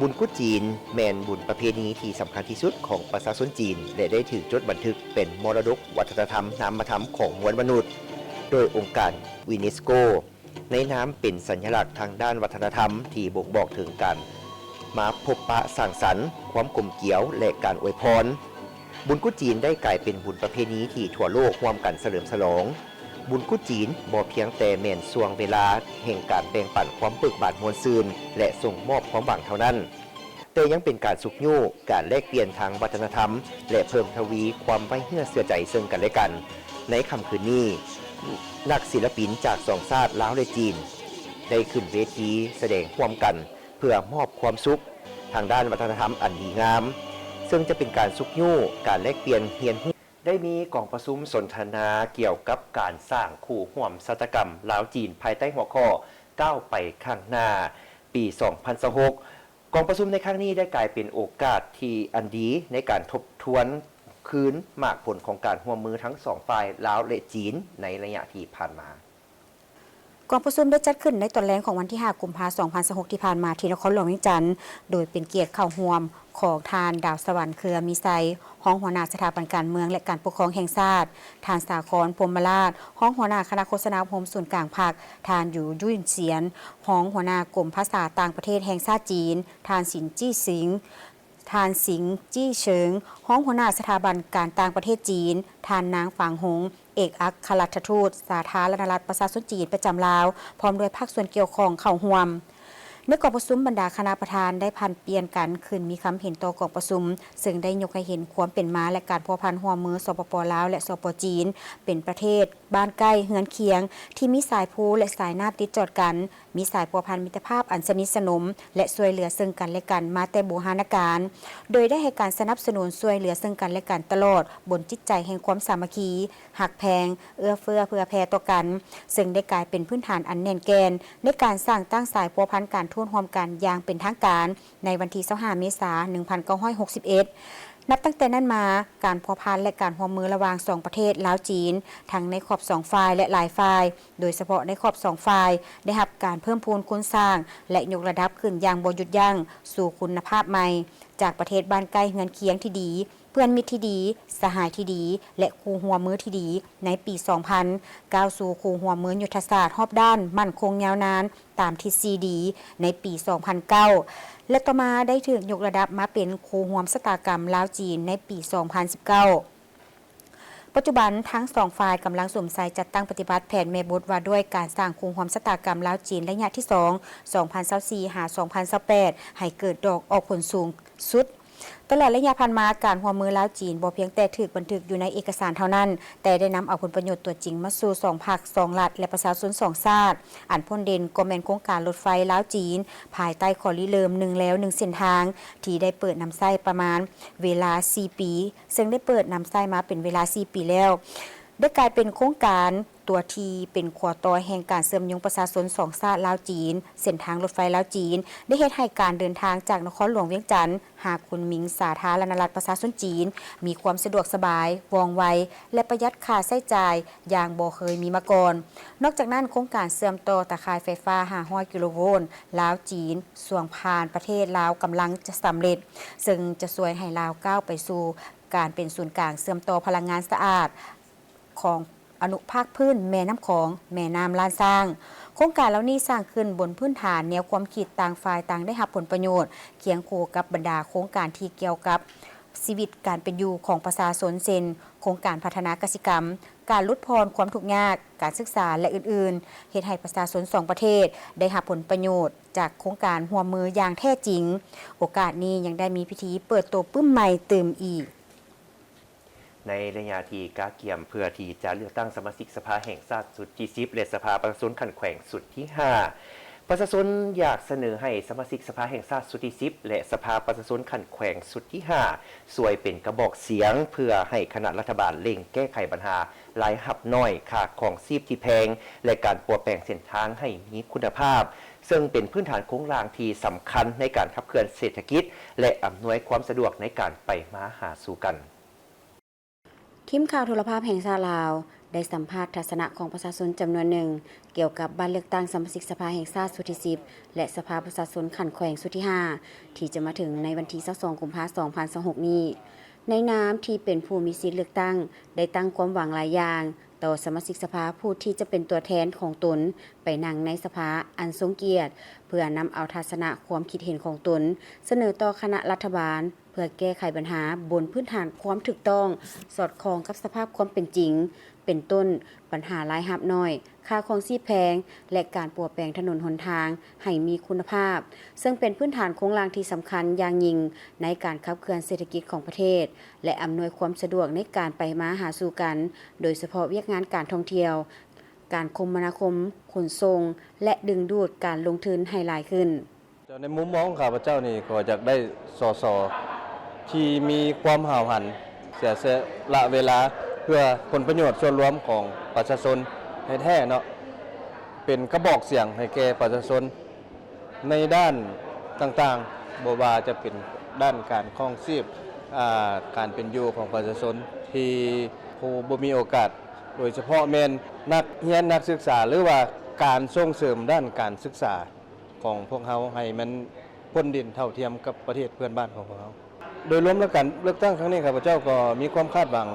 ບຸນກຸດຈີນແມ່ນບຸນປະເພນີທີ່ສຳຄັນທີ່ສຸດຂອງປະຊາຊົນຈີນ ແລະ ໄດ້ຖືກຈົດບັນທຶກເປັນມໍລະດົກວັດທະນະທຳນາມະທຳຂອງມວນມະນຸດ ໂດຍອົງການຢູເນສໂກ ໃນນາມເປັນສັນຍະລັກທາງດ້ານວັດທະນະທຳທີ່ບົ່ງບອກເຖິງການມາພົບປະສັງສັນ, ຄວາມກົມກຽວ ແລະ ການອວຍພອນ. ບຸນກຸດຈີນໄດ້ກາຍເປັນບຸນປະເພນີທີ່ທົ່ວໂລກຮ່ວມກັນສະເຫຼີມສະຫຼອງ. ບຸນກຸດຈີນບໍ່ພຽງແຕ່ແມ່ນຊ່ວງເວລາແຫ່ງການແບ່ງປັນຄວາມເບີກບານມ່ວນຊື່ນ ແລະ ສົ່ງມອບຄວາມຫວັງເທົ່ານັ້ນ, ແຕ່ຍັງເປັນການຊຸກຍູ້ການແລກປ່ຽນທາງວັດທະນະທຳ ແລະ ເພີ່ມທະວີຄວາມໄວ້ເນື້ອເຊື່ອໃຈເຊິ່ງກັນແລະກັນ. ໃນຄ່ຳຄືນນີ້, ນັກສິລະປິນຈາກສອງຊາດລາວ ແລະ ຈີນ ໄດ້ຂຶ້ນເວທີສະແດງຮ່ວມກັນ ເພື່ອມອບຄວາມສຸກທາງດ້ານວັດທະນະທຳອັນດີງາມ, ເຊິ່ງຈະເປັນການຊຸກຍູ້ການແລກປ່ຽນຮຽນຮູ້. ໄດ້ມີກອງປະຊຸມສົນທະນາກ່ຽວກັບການສ້າງຄູ່ຮ່ວມຊາຕາກຳລາວ-ຈີນ ພາຍໃຕ້ຫົວຂໍ້ ກ້າວໄປຂ້າງໜ້າ ປີສອງພັນຊາວຫົກ. ກອງປະຊຸມໃນຄັ້ງນີ້ໄດ້ກາຍເປັນໂອກາດທີ່ອັນດີໃນການທົບທວນຄືນໝາກຜົນຂອງການຮ່ວມມືທັງສອງຝ່າຍລາວ ແລະ ຈີນ ໃນໄລຍະທີ່ຜ່ານມາ. ກອງປະຊຸມໄດ້ຈັດຂຶ້ນໃນຕອນແລງຂອງວັນທີຫ້າ ກຸມພາ ສອງພັນຊາວຫົກ ທີ່ຜ່ານມາ ທີ່ນະຄອນຫຼວງວຽງຈັນ ໂດຍເປັນກຽດເຂົ້າຮ່ວມຂອງທ່ານ ດາວສະຫວັນ ເຄືອມີໄຊ, ຮອງຫົວໜ້າສະຖາບັນການເມືອງ ແລະ ການປົກຄອງແຫ່ງຊາດ, ທ່ານ ສາຄອນ ພົມມະລາດ, ຮອງຫົວໜ້າຄະນະໂຄສະນາອົບຮົມສູນກາງພັກ, ທ່ານ ຢູ່ ຢຸ້ນສຽນ, ຮອງຫົວໜ້າກົມພາສາຕ່າງປະເທດແຫ່ງຊາດຈີນ, ທ່ານ ຊິນ ຈີ້ຊິງ, ທ່ານ ຊິງ ຈີ້ເຊີງ, ຮອງຫົວໜ້າສະຖາບັນການຕ່າງປະເທດຈີນ, ທ່ານ ນາງ ຟາງຫົງ, ເອກອັກຄະລັດຖະທູດສາທາລະນະລັດປະຊາຊົນຈີນປະຈຳລາວ, ພ້ອມດ້ວຍພາກສ່ວນກ່ຽວຂ້ອງເຂົ້າຮ່ວມ. ໃນກອງປະຊຸມ, ບັນດາຄະນະປະທານໄດ້ຜັດປ່ຽນກັນຂຶ້ນມີຄຳເຫັນຕໍ່ກອງປະຊຸມ, ເຊິ່ງໄດ້ຍົກໃຫ້ເຫັນຄວາມເປັນມາ ແລະ ການພົວພັນຮ່ວມມື ສປປ ລາວ ແລະ ສປ ຈີນ ເປັນປະເທດ ບ້ານໃກ້ເຮືອນຄຽງ ທີ່ມີສາຍພູ ແລະ ສາຍນ້ຳຕິດຈອດກັນ, ມີສາຍພົວພັນມິດຕະພາບອັນສະໜິດສະໜົມ ແລະ ຊ່ວຍເຫຼືອເຊິ່ງກັນແລະກັນມາແຕ່ບູຮານະການ, ໂດຍໄດ້ໃຫ້ການສະໜັບສະໜູນຊ່ວຍເຫຼືອເຊິ່ງກັນແລະກັນຕະຫຼອດ ບົນຈິດໃຈແຫ່ງຄວາມສາມັກຄີ, ຮັກແພງ, ເອື້ອເຟື້ອເຜື່ອແຜ່ຕໍ່ກັນ, ເຊິ່ງໄດ້ກາຍເປັນພື້ນຖານອັນແໜ້ນແກ່ນ ໃນການສ້າງຕັ້ງສາຍພົວພັນການທູດຮ່ວມກັນຢ່າງເປັນທາງການ ໃນວັນທີຊາວຫ້າ ເມສາ ໜຶ່ງພັນເກົ້າຮ້ອຍຫົກສິບເອັດ. ນັບຕັ້ງແຕ່ນັ້ນມາ, ການພົວພັນ ແລະ ການຮ່ວມມືລະຫວ່າງສອງປະເທດລາວ-ຈີນ ທັງໃນຂອບສອງຝ່າຍ ແລະ ຫຼາຍຝ່າຍ, ໂດຍສະເພາະໃນຂອບສອງຝ່າຍ ໄດ້ຮັບການເພີ່ມພູນຄູນສ້າງ ແລະ ຍົກລະດັບຂຶ້ນຢ່າງບໍ່ຢຸດຢັ້ງສູ່ຄຸນນະພາບໃໝ່ ຈາກປະເທດບ້ານໃກ້ເຮືອນຄຽງທີ່ດີ, ເພື່ອນມິດທີ່ດີ, ສະຫາຍທີ່ດີ ແລະ ຄູ່ຮ່ວມມືທີ່ດີ ໃນປີສອງພັນ ກ້າວສູ່ຄູ່ຮ່ວມມືຍຸດທະສາດຮອບດ້ານໝັ້ນຄົງຍາວນານ ຕາມທິດສີ່ດີ ໃນປີສອງພັນເກົ້າ ແລະ ຕໍ່ມາໄດ້ຖືກຍົກລະດັບມາເປັນຄູ່ຮ່ວມຊະຕາກຳລາວ-ຈີນ ໃນປີສອງພັນສິບເກົ້າ. ປັດຈຸບັນ, ທັງສອງຝ່າຍກຳລັງສຸມໃສ່ຈັດຕັ້ງປະຕິບັດແຜນແມ່ບົດວ່າດ້ວຍການສ້າງຄູ່ຮ່ວມຊະຕາກຳລາວ-ຈີນ ໄລຍະທີສອງ ສອງພັນຊາວສີ່ ຫາ ສອງພັນຊາວແປດ ໃຫ້ເກີດດອກອອກຜົນສູງສຸດ. ຕະຫຼອດໄລຍະຜ່ານມາ, ການຮ່ວມມືລາວ-ຈີນ ບໍ່ພຽງແຕ່ຖືກບັນທຶກຢູ່ໃນເອກະສານເທົ່ານັ້ນ, ແຕ່ໄດ້ນຳເອົາຜົນປະໂຫຍດຕົວຈິງມາສູ່ສອງພັກ, ສອງລັດ ແລະ ປະຊາຊົນສອງຊາດ. ອັນພົ້ນເດັ່ນກໍແມ່ນໂຄງການລົດໄຟລາວ-ຈີນ ພາຍໃຕ້ຂໍ້ລິເລີ່ມໜຶ່ງແລວໜຶ່ງເສັ້ນທາງ ທີ່ໄດ້ເປີດນຳໃຊ້ປະມານເວລາສີ່ປີ, ເຊິ່ງໄດ້ເປີດນຳໃຊ້ມາເປັນເວລາສີ່ປີແລ້ວ, ໄດ້ກາຍເປັນໂຄງການຕົວທີ່ເປັນຂົວຕໍ່ແຫ່ງການເຊື່ອມໂຍງປະຊາຊົນສອງຊາດລາວ-ຈີນ. ເສັ້ນທາງລົດໄຟລາວ-ຈີນ ໄດ້ເຮັດໃຫ້ການເດີນທາງຈາກນະຄອນຫຼວງວຽງຈັນ ຫາຄຸນໝິງສາທາລະນະລັດປະຊາຊົນຈີນ ມີຄວາມສະດວກສະບາຍ, ວ່ອງໄວ ແລະ ປະຢັດຄ່າໃຊ້ຈ່າຍຢ່າງບໍ່ເຄີຍມີມາກ່ອນ. ນອກຈາກນັ້ນ, ໂຄງການເຊື່ອມຕໍ່ຕາຂ່າຍໄຟຟ້າຫ້າຮ້ອຍກິໂລໂວນລາວ-ຈີນ ຊ່ວງຜ່ານປະເທດລາວກຳລັງຈະສຳເລັດ, ເຊິ່ງຈະຊ່ວຍໃຫ້ລາວກ້າວໄປສູ່ການເປັນສູນກາງເຊື່ອມຕໍ່ພະລັງງານສະອາດ ຂອງອະນຸພາກພື້ນແມ່ນ້ຳຂອງ, ແມ່ນ້ຳລ້ານຊ້າງ. ໂຄງການເຫຼົ່ານີ້ສ້າງຂຶ້ນບົນພື້ນຖານແນວຄວາມຄິດຕ່າງຝ່າຍຕ່າງໄດ້ຮັບຜົນປະໂຫຍດ, ຄຽງຄູ່ກັບບັນດາໂຄງການທີ່ກ່ຽວກັບຊີວິດການເປັນຢູ່ຂອງປະຊາຊົນ ເຊັ່ນ ໂຄງການພັດທະນາກະສິກຳ, ການຫຼຸດຜ່ອນຄວາມທຸກຍາກ, ການສຶກສາ ແລະ ອື່ນໆ, ເຮັດໃຫ້ປະຊາຊົນສອງປະເທດໄດ້ຮັບຜົນປະໂຫຍດຈາກໂຄງການຮ່ວມມືຢ່າງແທ້ຈິງ. ໂອກາດນີ້ຍັງໄດ້ມີພິທີເປີດໂຕປຶ້ມໃໝ່ຕື່ມອີກ. ໃນໄລຍະທີ່ກະກຽມເພື່ອທີ່ຈະເລືອກຕັ້ງສະມາຊິກສະພາແຫ່ງຊາດຊຸດທີສິບ ແລະ ສະພາປະຊາຊົນຂັ້ນແຂວງຊຸດທີຫ້າ, ປະຊາຊົນຢາກສະເໜີໃຫ້ສະມາຊິກສະພາແຫ່ງຊາດຊຸດທີສິບ ແລະ ສະພາປະຊາຊົນຂັ້ນແຂວງຊຸດທີຫ້າ ຊ່ວຍເປັນກະບອກສຽງ ເພື່ອໃຫ້ຄະນະລັດຖະບານເລັ່ງແກ້ໄຂບັນຫາລາຍຮັບໜ້ອຍ, ຄ່າຄອງຊີບທີ່ແພງ ແລະ ການປົວແປງເສັ້ນທາງໃຫ້ມີຄຸນນະພາບ, ເຊິ່ງເປັນພື້ນຖານໂຄງລ່າງທີ່ສຳຄັນໃນການຂັບເຄື່ອນເສດຖະກິດ ແລະ ອຳນວຍຄວາມສະດວກໃນການໄປມາຫາສູ່ກັນ. ທີມຂ່າວໂທລະພາບແຫ່ງຊາດລາວ ໄດ້ສຳພາດທັດສະນະຂອງປະຊາຊົນຈຳນວນໜຶ່ງ ກ່ຽວກັບບັດເລືອກຕັ້ງສະມາຊິກສະພາແຫ່ງຊາດຊຸດທີສິບ ແລະ ສະພາປະຊາຊົນຂັ້ນແຂວງຊຸດທີຫ້າ ທີ່ຈະມາເຖິງໃນວັນທີຊາວສອງ ກຸມພາ ສອງພັນຊາວຫົກນີ້. ໃນນາມທີ່ເປັນຜູ້ມີສິດເລືອກຕັ້ງ ໄດ້ຕັ້ງຄວາມຫວັງຫຼາຍຢ່າງຕໍ່ສະມາຊິກສະພາຜູ້ທີ່ຈະເປັນຕົວແທນຂອງຕົນໄປນັ່ງໃນສະພາອັນຊົງກຽດ ເພື່ອນຳເອົາທັດສະນະຄວາມຄິດເຫັນຂອງຕົນສະເໜີຕໍ່ຄະນະລັດຖະບານ ເພື່ອແກ້ໄຂບັນຫາບົນພື້ນຖານຄວາມຖືກຕ້ອງ ສອດຄ່ອງກັບສະພາບຄວາມເປັນຈິງ, ເປັນຕົ້ນ ບັນຫາລາຍຮັບໜ້ອຍ, ຄ່າຄອງຊີບແພງ ແລະ ການປົວແປງຖະໜົນຫົນທາງໃຫ້ມີຄຸນນະພາບ, ເຊິ່ງເປັນພື້ນຖານໂຄງລ່າງທີ່ສຳຄັນຢ່າງຍິ່ງໃນການຂັບເຄື່ອນເສດຖະກິດຂອງປະເທດ ແລະ ອຳນວຍຄວາມສະດວກໃນການໄປມາຫາສູ່ກັນ, ໂດຍສະເພາະວຽກງານການທ່ອງທ່ຽວ, ການຄົມມະນາຄົມ, ຂົນສົ່ງ ແລະ ດຶງດູດການລົງທຶນໃຫ້ຫຼາຍຂຶ້ນ. ໃນມຸມມອງຂອງຂ້າພະເຈົ້ານີ້ ກໍຢາກໄດ້ ສສ ທີ່ມີຄວາມຫ້າວຫັນ ເສຍສະຫຼະເວລາເພື່ອຜົນປະໂຫຍດສ່ວນລວມຂອງປະຊາຊົນແທ້ໆເນາະ, ເປັນກະບອກສຽງໃຫ້ແກ່ປະຊາຊົນໃນດ້ານຕ່າງໆ, ບໍ່ວ່າຈະເປັນດ້ານການຄອງຊີບ, ອາ, ການເປັນຢູ່ຂອງປະຊາຊົນທີ່ຜູ້ບໍ່ມີໂອກາດ, ໂດຍສະເພາະແມ່ນນັກຮຽນນັກສຶກສາ ຫຼືວ່າ ການສົ່ງເສີມດ້ານການສຶກສາຂອງພວກເຮົາໃຫ້ມັນພົ້ນດິນເທົ່າທຽມກັບປະເທດເພື່ອນບ້ານຂອງພວກເຮົາ. ໂດຍລວມແລ້ວ ການເລືອກຕັ້ງຄັ້ງນີ້ ຂ້າພະເຈົ້າກໍມີຄວາມຄາດຫວັງ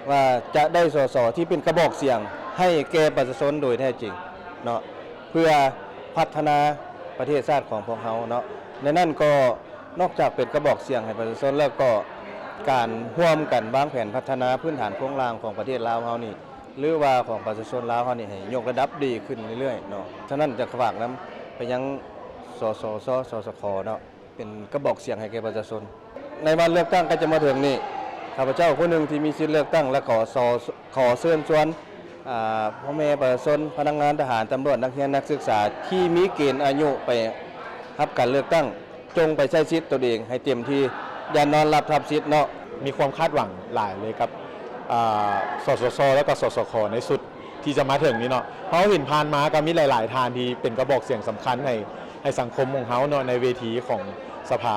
ວ່າຈະໄດ້ ສສ ທີ່ເປັນກະບອກສຽງໃຫ້ແກ່ປະຊາຊົນໂດຍແທ້ຈິງເນາະ ເພື່ອພັດທະນາປະເທດຊາດຂອງພວກເຮົາເນາະ. ໃນນັ້ນກໍນອກຈາກເປັນກະບອກສຽງໃຫ້ປະຊາຊົນແລ້ວ ກໍການຮ່ວມກັນວາງແຜນພັດທະນາພື້ນຖານໂຄງລ່າງຂອງປະເທດລາວເຮົານີ້ ຫຼືວ່າຂອງປະຊາຊົນລາວເຮົານີ້ ໃຫ້ຍົກລະດັບດີຂຶ້ນເລື້ອຍໆເນາະ. ສະນັ້ນຈະຝາກນຳໄປຍັງ ສສຊ ສສຂ ເນາະ ເປັນກະບອກສຽງໃຫ້ແກ່ປະຊາຊົນ. ໃນວັນເລືອກຕັ້ງໃກ້ຈະມາເຖິງນີ້ ຂ້າພະເຈົ້າຜູ້ໜຶ່ງທີ່ມີສິດເລືອກຕັ້ງ ແລະ ຂໍ ຂໍເຊີນຊວນ ອາ ພໍ່ແມ່ປະຊາຊົນ, ພະນັກງານ, ທະຫານ, ຕຳຫຼວດ, ນັກຮຽນ, ນັກສຶກສາທີ່ມີເກນອາຍຸໄປຮັບການເລືອກຕັ້ງ ຈົ່ງໄປໃຊ້ສິດຕົນເອງໃຫ້ເຕັມທີ່ ຢ່ານອນຫຼັບທັບສິດເນາະ. ມີຄວາມຄາດຫວັງຫຼາຍເລີຍກັບ ອາ ສສຊ ແລະ ກໍ ສສຂ ໃນຊຸດທີ່ຈະມາເຖິງນີ້ເນາະ. ເຮົາເຫັນຜ່ານມາກໍມີຫຼາຍໆທ່ານທີ່ເປັນກະບອກສຽງສຳຄັນໃຫ້ ໃຫ້ສັງຄົມຂອງເຮົາເນາະ ໃນເວທີຂອງສະພາ,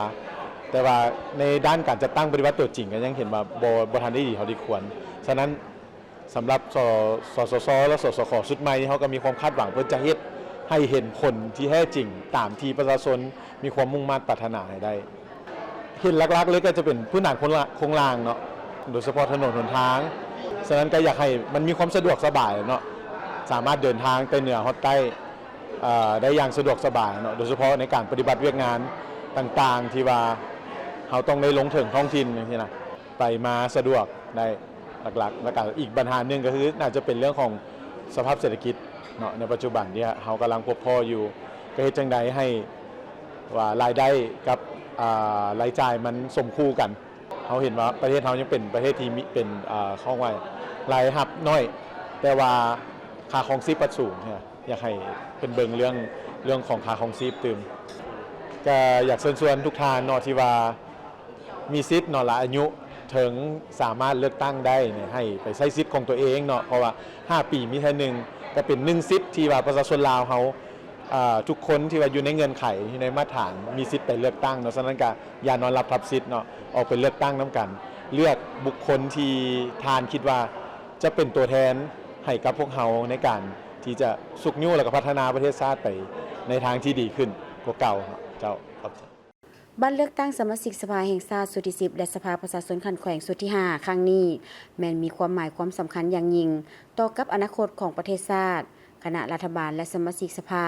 ແຕ່ວ່າໃນດ້ານການຈັດຕັ້ງປະຕິບັດຕົວຈິງກໍຍັງເຫັນວ່າບໍ່ ບໍ່ທັນໄດ້ດີເທົ່າທີ່ຄວນ. ສະນັ້ນ ສຳລັບ ສ ສສຊ ແລະ ສສຂ ຊຸດໃໝ່ນີ້ ເຮົາກໍມີຄວາມຄາດຫວັງເພິ່ນຈະເຮັດໃຫ້ເຫັນຜົນທີ່ແທ້ຈິງຕາມທີ່ປະຊາຊົນມີຄວາມມຸ່ງມາດປາດຖະໜາໃຫ້ໄດ້. ເຫັນຫຼັກໆເລີຍກໍຈະເປັນພື້ນຖານໂຄງລ່າ- ໂຄງລ່າງເນາະ ໂດຍສະເພາະຖະໜົນຫົນທາງ. ສະນັ້ນກໍຢາກໃຫ້ມັນມີຄວາມສະດວກສະບາຍເນາະ, ສາມາດເດີນທາງແຕ່ເໜືອຮອດໃຕ້ ເອີ ໄດ້ຢ່າງສະດວກສະບາຍເນາະ, ໂດຍສະເພາະໃນການປະຕິບັດວຽກງານຕ່າງໆ ທີ່ວ່າເຮົາຕ້ອງໄດ້ລົງເຖິງທ້ອງຖິ່ນຈັ່ງຊີ້ນະ. ໄປມາສະດວກໄດ້ຫຼັກໆ ແລ້ວກະອີກບັນຫາໜຶ່ງກໍຄື ໜ້າຈະເປັນເລື່ອງຂອງສະພາບເສດຖະກິດເນາະ ໃນປັດຈຸບັນທີ່ເຮົາກຳລັງພົບພໍ້ຢູ່ ກໍເຮັດຈັ່ງໃດໃຫ້ວ່າລາຍໄດ້ກັບ ອາ ລາຍຈ່າຍມັນສົມຄູ່ກັນ. ເຮົາເຫັນວ່າປະເທດເຮົາຍັງເປັນປະເທດທີ່ມີ ເປັນ ອາ ເຂົາເອີ້ນວ່າລາຍຮັບໜ້ອຍ ແຕ່ວ່າຄ່າຄອງຊີບພັດສູງ. ຢາກໃຫ້ເພິ່ນເບິ່ງເລື່ອງ ເລື່ອງຂອງຄ່າຄອງຊີບຕື່ມ. ກໍຢາກເຊີນຊວນທຸກທ່ານເນາະ ທີ່ວ່າ ມີສິດເນາະ ລະອາຍຸເຖິງສາມາດເລືອກຕັ້ງໄດ້ນີ້ ໃຫ້ໄປໃຊ້ສິດຂອງຕົວເອງເນາະ, ເພາະວ່າຫ້າປີມີເທື່ອໜຶ່ງ ກໍເປັນໜຶ່ງສິດທີ່ວ່າປະຊາຊົນລາວເຮົາ ເອີ ທຸກຄົນທີ່ວ່າຢູ່ໃນເງື່ອນໄຂ ຢູ່ໃນມາດຖານ ມີສິດໄປເລືອກຕັ້ງເນາະ. ສະນັ້ນກໍຢ່ານອນຫຼັບທັບສິດເນາະ, ອອກໄປເລືອກຕັ້ງນຳກັນ, ເລືອກບຸກຄົນທີ່ທ່ານຄິດວ່າຈະເປັນຕົວແທນໃຫ້ກັບພວກເຮົາ ໃນການທີ່ຈະຊຸກຍູ້ ແລະ ກໍພັດທະນາປະເທດຊາດໄປໃນທາງທີ່ດີຂຶ້ນກວ່າເກົ່າເນາະ. ເຈົ້າ ຂອບໃຈ. ບັດເລືອກຕັ້ງສະມາຊິກສະພາແຫ່ງຊາດຊຸດທີສິບ ແລະ ສະພາປະຊາຊົນຂັ້ນແຂວງຊຸດທີຫ້າຄັ້ງນີ້ ແມ່ນມີຄວາມໝາຍຄວາມສຳຄັນຢ່າງຍິ່ງຕໍ່ກັບອະນາຄົດຂອງປະເທດຊາດ. ຄະນະລັດຖະບານ ແລະ ສະມາຊິກສະພາ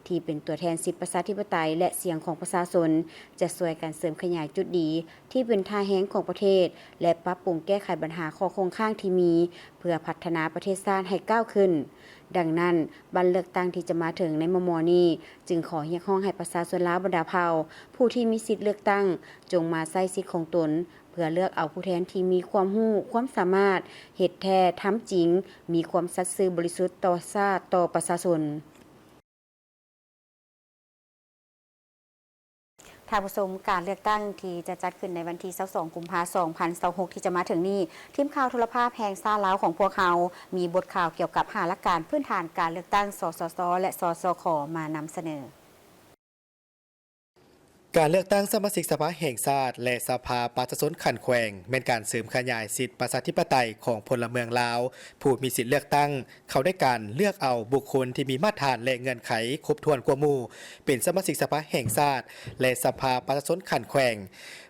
ທີ່ເປັນຕົວແທນສິດປະຊາທິປະໄຕ ແລະ ສຽງຂອງປະຊາຊົນ ຈະຊ່ວຍກັນເສີມຂະຫຍາຍຈຸດດີທີ່ເປັນທ່າແຮງຂອງປະເທດ ແລະ ປັບປຸງແກ້ໄຂບັນຫາຂໍ້ຄົງຄ້າງທີ່ມີ ເພື່ອພັດທະນາປະເທດຊາດໃຫ້ກ້າວຂຶ້ນ. ດັ່ງນັ້ນ, ບັດເລືອກຕັ້ງທີ່ຈະມາເຖິງໃນມໍ່ໆນີ້ ຈຶ່ງຂໍຮຽກຮ້ອງໃຫ້ປະຊາຊົນລາວບັນດາເຜົ່າ ຜູ້ທີ່ມີສິດເລືອກຕັ້ງ ຈົ່ງມາໃຊ້ສິດຂອງຕົນ ເພື່ອເລືອກເອົາຜູ້ແທນທີ່ມີຄວາມຮູ້ຄວາມສາມາດ, ເຮັດແທ້ທຳຈິງ, ມີຄວາມສັດຊື່ບໍລິສຸດຕໍ່ຊາດ, ຕໍ່ປະຊາຊົນ. ທ່ານຜູ້ຊົມ, ການເລືອກຕັ້ງທີ່ຈະຈັດຂຶ້ນໃນວັນທີຊາວສອງ ກຸມພາ ສອງພັນຊາວຫົກ ທີ່ຈະມາເຖິງນີ້, ທີມຂ່າວໂທລະພາບແຫ່ງຊາດລາວຂອງພວກເຮົາ ມີບົດຂ່າວກ່ຽວກັບຫ້າຫຼັກການພື້ນຖານການເລືອກຕັ້ງ ສສຊ ແລະ ສສຂ ມານຳສະເໜີ. ການເລືອກຕັ້ງສະມາຊິກສະພາແຫ່ງຊາດ ແລະ ສະພາປະຊາຊົນຂັ້ນແຂວງ ແມ່ນການເສີມຂະຫຍາຍສິດປະຊາທິປະໄຕຂອງພົນລະເມືອງລາວ ຜູ້ມີສິດເລືອກຕັ້ງ ເຂົ້າໃນການເລືອກເອົາບຸກຄົນທີ່ມີມາດຖານ ແລະ ເງື່ອນໄຂຄົບຖ້ວນກວ່າໝູ່ ເປັນສະມາຊິກສະພາແຫ່ງຊາດ ແລະ ສະພາປະຊາຊົນຂັ້ນແຂວງ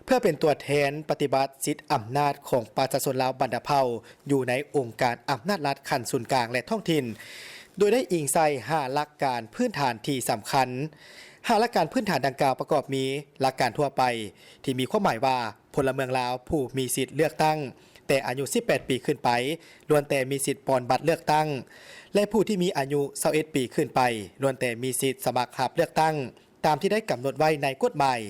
ເພື່ອເປັນຕົວແທນປະຕິບັດສິດອຳນາດຂອງປະຊາຊົນລາວບັນດາເຜົ່າ ຢູ່ໃນອົງການອຳນາດລັດຂັ້ນສູນກາງ ແລະ ທ້ອງຖິ່ນ, ໂດຍໄດ້ອີງໃສ່ຫ້າຫຼັກການພື້ນຖານທີ່ສຳຄັນ. ຫ້າຫຼັກການພື້ນຖານດັ່ງກ່າວປະກອບມີ ຫຼັກການທົ່ວໄປ ທີ່ມີຄວາມໝາຍວ່າ ພົນລະເມືອງລາວຜູ້ມີສິດເລືອກຕັ້ງ ແຕ່ອາຍຸສິບແປດປີຂຶ້ນໄປ ລ້ວນແຕ່ມີສິດປ່ອນບັດເລືອກຕັ້ງ ແລະ ຜູ້ທີ່ມີອາຍຸຊາວເອັດປີຂຶ້ນໄປ ລ້ວນແຕ່ມີສິດສະໝັກຮັບເລືອກຕັ້ງ ຕາມທີ່ໄດ້ກຳນົດໄວ້ໃນກົດໝາຍ.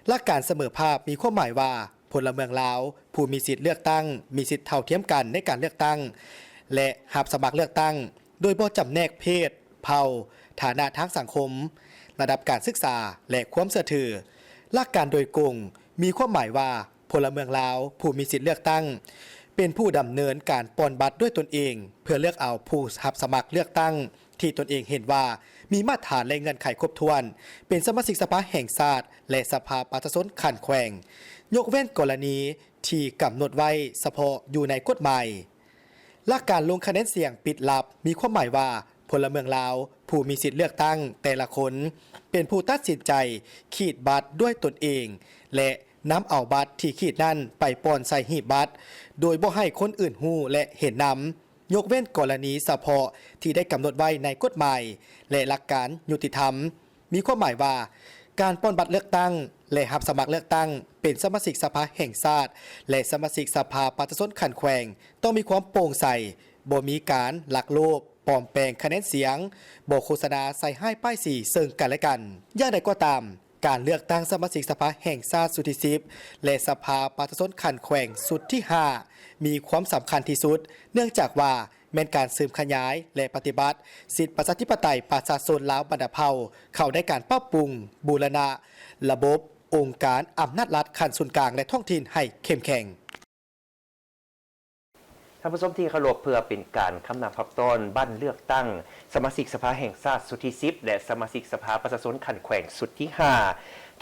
ຫຼັກການສະເໝີພາບ ມີຄວາມໝາຍວ່າ ພົນລະເມືອງລາວຜູ້ມີສິດເລືອກຕັ້ງ ມີສິດເທົ່າທຽມກັນໃນການເລືອກຕັ້ງ ແລະ ຮັບສະໝັກເລືອກຕັ້ງ ໂດຍບໍ່ຈຳແນກເພດ, ເຜົ່າ, ຖານະທາງສັງຄົມ, ລະດັບການສຶກສາ ແລະ ຄວາມເຊື່ອຖື. ຫຼັກການໂດຍກົງ ມີຄວາມໝາຍວ່າ ພົນລະເມືອງລາວຜູ້ມີສິດເລືອກຕັ້ງ ເປັນຜູ້ດຳເນີນການປ່ອນບັດດ້ວຍຕົນເອງ ເພື່ອເລືອກເອົາຜູ້ຮັບສະໝັກເລືອກຕັ້ງ ທີ່ຕົນເອງເຫັນວ່າມີມາດຖານ ແລະ ເງື່ອນໄຂຄົບຖ້ວນ ເປັນສະມາຊິກສະພາແຫ່ງຊາດ ແລະ ສະພາປະຊາຊົນຂັ້ນແຂວງ, ຍົກເວັ້ນກໍລະນີທີ່ກຳນົດໄວ້ສະເພາະຢູ່ໃນກົດໝາຍ. ຫຼັກການລົງຄະແນນສຽງປິດລັບ ມີຄວາມໝາຍວ່າ ພົນລະເມືອງລາວ ຜູ້ມີສິດເລືອກຕັ້ງແຕ່ລະຄົນ ເປັນຜູ້ຕັດສິນໃຈຂີດບັດດ້ວຍຕົນເອງ ແລະ ນຳເອົາບັດທີ່ຂີດນັ້ນໄປປ່ອນໃສ່ຫີບບັດ ໂດຍບໍ່ໃຫ້ຄົນອື່ນຮູ້ ແລະ ເຫັນນຳ, ຍົກເວັ້ນກໍລະນີສະເພາະທີ່ໄດ້ກຳນົດໄວ້ໃນກົດໝາຍ ແລະ ຫຼັກການຍຸຕິທຳ. ມີຄວາມໝາຍວ່າ ການປ່ອນບັດເລືອກຕັ້ງ ແລະ ຮັບສະໝັກເລືອກຕັ້ງເປັນສະມາຊິກສະພາແຫ່ງຊາດ ແລະ ສະມາຊິກສະພາປະຊາຊົນຂັ້ນແຂວງ ຕ້ອງມີຄວາມໂປ່ງໃສ, ບໍ່ມີການລັກໂລບ ປອມແປງຄະແນນສຽງ, ບໍ່ໂຄສະນາໃສ່ຮ້າຍປ້າຍສີເຊິ່ງກັນແລະກັນ. ຢ່າງໃດກໍຕາມ, ການເລືອກຕັ້ງສະມາຊິກສະພາແຫ່ງຊາດຊຸດທີສິບ ແລະ ສະພາປະຊາຊົນຂັ້ນແຂວງຊຸດທີຫ້າ ມີຄວາມສຳຄັນທີ່ສຸດ, ເນື່ອງຈາກວ່າ ແມ່ນການເສີມຂະຫຍາຍ ແລະ ປະຕິບັດສິດປະຊາທິປະໄຕປະຊາຊົນລາວບັນດາເຜົ່າ ເຂົ້າໃນການປັບປຸງ, ບູລະນະລະບົບອົງການອຳນາດລັດຂັ້ນສູນກາງ ແລະ ທ້ອງຖິ່ນໃຫ້ເຂັ້ມແຂງ. ທ່ານຜູ້ຊົມທີ່ເຄົາລົບ, ເພື່ອເປັນການຄຳນັບຮັບຕ້ອນບັດເລືອກຕັ້ງສະມາຊິກສະພາແຫ່ງຊາດຊຸດທີສິບ ແລະ ສະມາຊິກສະພາປະຊາຊົນຂັ້ນແຂວງຊຸດທີຫ້າ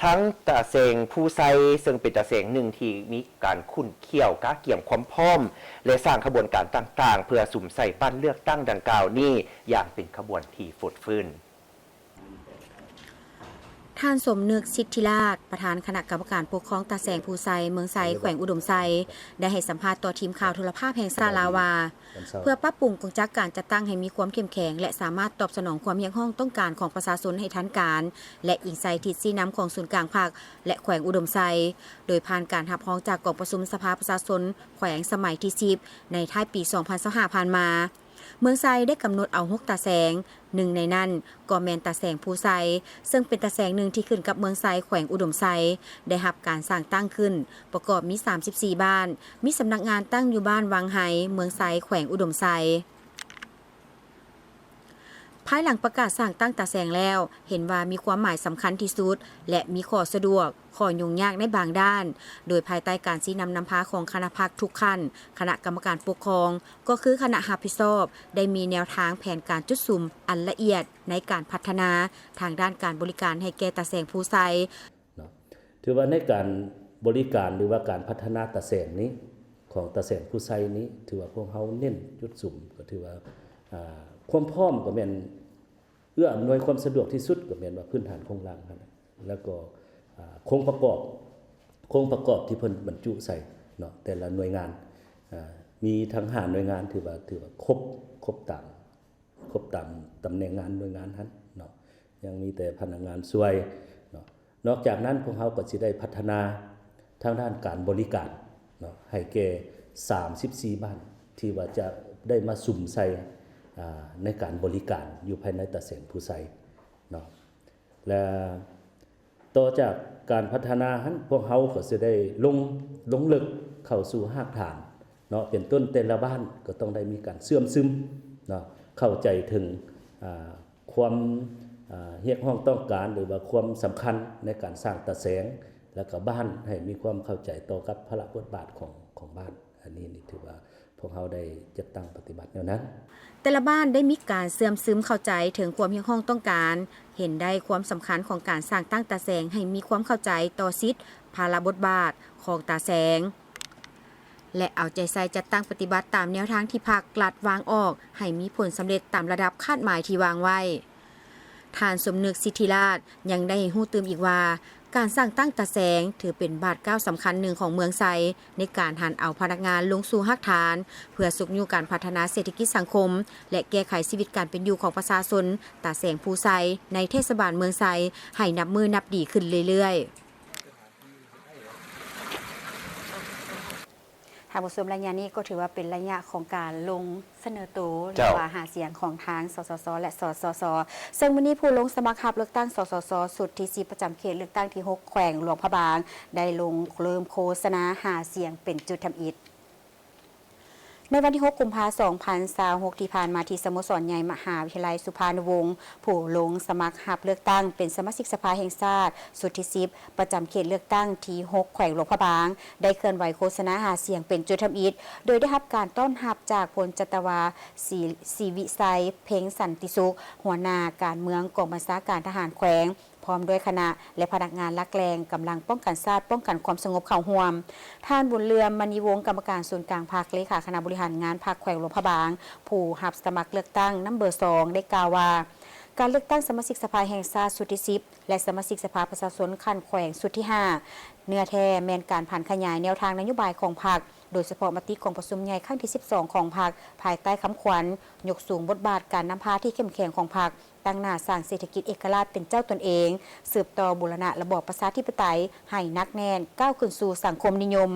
ທັງຕາແສງພູໄຊ ເຊິ່ງເປັນຕາແສງໜຶ່ງທີ່ມີການຂຸ້ນຂ້ຽວກະກຽມຄວາມພ້ອມ ແລະ ສ້າງຂະບວນການຕ່າງໆ ເພື່ອສຸມໃສ່ບັດເລືອກຕັ້ງດັ່ງກ່າວນີ້ຢ່າງເປັນຂະບວນທີ່ຟົດຟື້ນ. ທ່ານ ສົມນຶກ ສິດທິລາດ ປະທານຄະນະກຳມະການປົກຄອງຕາແສງພູໄຊ ເມືອງໄຊ ແຂວງອຸດົມໄຊ ໄດ້ໃຫ້ສຳພາດຕໍ່ທີມຂ່າວໂທລະພາບແຫ່ງຊາດລາວວ່າ ເພື່ອປັບປຸງກົງຈັກການຈັດຕັ້ງໃຫ້ມີຄວາມເຂັ້ມແຂງ ແລະ ສາມາດຕອບສະໜອງຄວາມຮຽກຮ້ອງຕ້ອງການຂອງປະຊາຊົນໃຫ້ທັນການ ແລະ ອີງໃສ່ທິດຊີ້ນຳຂອງສູນກາງພັກ ແລະ ແຂວງອຸດົມໄຊ, ໂດຍຜ່ານການຮັບຮອງຈາກກອງປະຊຸມສະພາປະຊາຊົນແຂວງສະໄໝທີສິບ ໃນທ້າຍປີສອງພັນຊາວຫ້າຜ່ານມາ, ເມືອງໄຊໄດ້ກຳນົດເອົາຫົກຕາແສງ, ໜຶ່ງໃນນັ້ນກໍແມ່ນຕາແສງພູໄຊ, ເຊິ່ງເປັນຕາແສງໜຶ່ງທີ່ຂຶ້ນກັບເມືອງໄຊ ແຂວງອຸດົມໄຊ, ໄດ້ຮັບການສ້າງຕັ້ງຂຶ້ນ ປະກອບມີສາມສິບສີ່ບ້ານ, ມີສຳນັກງານຕັ້ງຢູ່ບ້ານວັງໄຮ, ເມືອງໄຊ ແຂວງອຸດົມໄຊ. ພາຍຫຼັງປະກາດສ້າງຕັ້ງຕາແສງແລ້ວ, ເຫັນວ່າມີຄວາມໝາຍສຳຄັນທີ່ສຸດ ແລະ ມີຂໍ້ສະດວກ, ຂໍ້ຫຍຸ້ງຍາກໃນບາງດ້ານ, ໂດຍພາຍໃຕ້ການຊີ້ນຳນຳພາຂອງຄະນະພັກທຸກຂັ້ນ, ຄະນະກຳມະການປົກຄອງ, ກໍຄືຄະນະຮັບຜິດຊອບ ໄດ້ມີແນວທາງແຜນການຈຸດສຸມອັນລະອຽດໃນການພັດທະນາທາງດ້ານການບໍລິການໃຫ້ແກ່ຕາແສງພູໄຊ. ເນາະ ຖືວ່າໃນການບໍລິການ ຫຼືວ່າການພັດທະນາຕາແສງນີ້ ຂອງຕາແສງພູໄຊນີ້ ຖືວ່າພວກເຮົາເນັ້ນຈຸດສຸມ ກໍຖືວ່າ ອ່າ ຄວາມພ້ອມກໍແມ່ນເອື້ອອຳນວຍຄວາມສະດວກທີ່ສຸດ ກໍແມ່ນວ່າພື້ນຖານໂຄງລ່າງຫັ້ນແຫຼະ ແລ້ວກໍ ອ່າ ໂຄງປະກອບ ໂຄງປະກອບທີ່ເພິ່ນບັນຈຸໃສ່ເນາະ ແຕ່ລະໜ່ວຍງານ ອ່າ ມີທັງຫ້າໜ່ວຍງານ ຖືວ່າ ຖືວ່າຄົບ ຄົບຕາມ ຄົບຕາມຕຳແໜ່ງງານໜ່ວຍງານຫັ້ນເນາະ ຍັງມີແຕ່ພະນັກງານຊ່ວຍເນາະ. ນອກຈາກນັ້ນ ພວກເຮົາກໍຊິໄດ້ພັດທະນາທາງດ້ານການບໍລິການເນາະ ໃຫ້ແກ່ສາມສິບສີ່ບ້ານ ທີ່ວ່າຈະໄດ້ມາສຸມໃສ່ ອ່າ ໃນການບໍລິການຢູ່ພາຍໃນຕາແສງພູໄຊເນາະ ແລະ ຕໍ່ຈາກການພັດທະນາຫັ້ນ ພວກເຮົາກໍຊິໄດ້ລົງ ລົງເລິກເຂົ້າສູ່ຮາກຖານເນາະ ເປັນຕົ້ນແຕ່ລະບ້ານກໍຕ້ອງໄດ້ມີການເຊື່ອມຊຶມເນາະ ເຂົ້າໃຈເຖິງ ອ່າ ຄວາມ ອ່າ ຮຽກຮ້ອງຕ້ອງການ ຫຼືວ່າຄວາມສຳຄັນໃນການສ້າງຕາແສງ ແລະ ກໍບ້ານໃຫ້ມີຄວາມເຂົ້າໃຈຕໍ່ກັບພາລະບົດບາດຂອງ ຂອງບ້ານ. ອັນນີ້ນີ້ຖືວ່າພວກເຮົາໄດ້ຈັດຕັ້ງປະຕິບັດແນວນັ້ນ. ແຕ່ລະບ້ານໄດ້ມີການເຊື່ອມຊຶມເຂົ້າໃຈເຖິງຄວາມຮຽກຮ້ອງຕ້ອງການ, ເຫັນໄດ້ຄວາມສຳຄັນຂອງການສ້າງຕັ້ງຕາແສງໃຫ້ມີຄວາມເຂົ້າໃຈຕໍ່ສິດ, ພາລະບົດບາດຂອງຕາແສງ ແລະ ເອົາໃຈໃສ່ຈັດຕັ້ງປະຕິບັດຕາມແນວທາງທີ່ພັກລັດວາງອອກໃຫ້ມີຜົນສຳເລັດຕາມລະດັບຄາດໝາຍທີ່ວາງໄວ້. ທ່ານ ສົມນຶກ ສິດທິລາດ ຍັງໄດ້ໃຫ້ຮູ້ຕື່ມອີກວ່າ ການສ້າງຕັ້ງຕາແສງ ຖືເປັນບາດກ້າວສຳຄັນໜຶ່ງຂອງເມືອງໄຊ ໃນການຫັນເອົາພະນັກງານລົງສູ່ຮາກຖານ ເພື່ອຊຸກຍູ້ການພັດທະນາເສດຖະກິດສັງຄົມ ແລະ ແກ້ໄຂຊີວິດການເປັນຢູ່ຂອງປະຊາຊົນຕາແສງພູໄຊ ໃນເທດສະບານເມືອງໄຊ ໃຫ້ນັບມື້ນັບດີຂຶ້ນເລື້ອຍໆ. ທ່ານຜູ້ຊົມ, ໄລຍະນີ້ກໍຖືວ່າເປັນໄລຍະຂອງການລົງສະເໜີໂຕ ເຈົ້າ ຫຼືວ່າຫາສຽງຂອງທາງ ສສຊ ແລະ ສສຊ ເຊິ່ງມື້ນີ້ຜູ້ລົງສະໝັກຮັບເລືອກຕັ້ງ ສສຊ ຊຸດທີສິບ ປະຈຳເຂດເລືອກຕັ້ງທີຫົກ ແຂວງຫຼວງພະບາງ ໄດ້ລົງເລີ່ມໂຄສະນາຫາສຽງເປັນຈຸດທຳອິດ. ໃນວັນທີຫົກ ກຸມພາ ສອງພັນຊາວຫົກ ທີ່ຜ່ານມາ ທີ່ສະໂມສອນໃຫຍ່ມະຫາວິທະຍາໄລສຸພານຸວົງ ຜູ້ລົງສະໝັກຮັບເລືອກຕັ້ງເປັນສະມາຊິກສະພາແຫ່ງຊາດຊຸດທີສິບ ປະຈຳເຂດເລືອກຕັ້ງທີຫົກ ແຂວງຫຼວງພະບາງ ໄດ້ເຄື່ອນໄຫວໂຄສະນາຫາສຽງເປັນຈຸດທຳອິດ ໂດຍໄດ້ຮັບການຕ້ອນຮັບຈາກ ພົນຈັດຕະວາ ສີ ສີວິໄຊ ເພັງສັນຕິສຸກ ຫົວໜ້າການເມືອງກອງບັນຊາການທະຫານແຂວງ ພ້ອມດ້ວຍຄະນະ ແລະ ພະນັກງານຫຼັກແຫຼ່ງກຳລັງປ້ອງກັນຊາດ ປ້ອງກັນຄວາມສະຫງົບເຂົ້າຮ່ວມ. ທ່ານ ບຸນເຫຼືອມ ມະນີວົງ ກຳມະການສູນກາງພັກ ເລຂາຄະນະບໍລິຫານງານພັກແຂວງຫຼວງພະບາງ ຜູ້ຮັບສະໝັກເລືອກຕັ້ງນຳເບີສອງ ໄດ້ກ່າວວ່າ ການເລືອກຕັ້ງສະມາຊິກສະພາແຫ່ງຊາດຊຸດທີສິບ ແລະ ສະມາຊິກສະພາປະຊາຊົນຂັ້ນແຂວງຊຸດທີຫ້າ ເນື້ອແທ້ແມ່ນການຜັນຂະຫຍາຍແນວທາງນະໂຍບາຍຂອງພັກ, ໂດຍສະເພາະມະຕິກອງປະຊຸມໃຫຍ່ຄັ້ງທີສິບສອງຂອງພັກ, ພາຍໃຕ້ຄຳຂວັນ ຍົກສູງບົດບາດການນຳພາທີ່ເຂັ້ມແຂງຂອງພັກ, ຕັ້ງໜ້າສ້າງເສດຖະກິດເອກະລາດເປັນເຈົ້າຕົນເອງ, ສືບຕໍ່ບູລະນະລະບອບປະຊາທິປະໄຕໃຫ້ໜັກແໜ້ນ, ກ້າວຂຶ້ນສູ່ສັງຄົມນິຍົມ,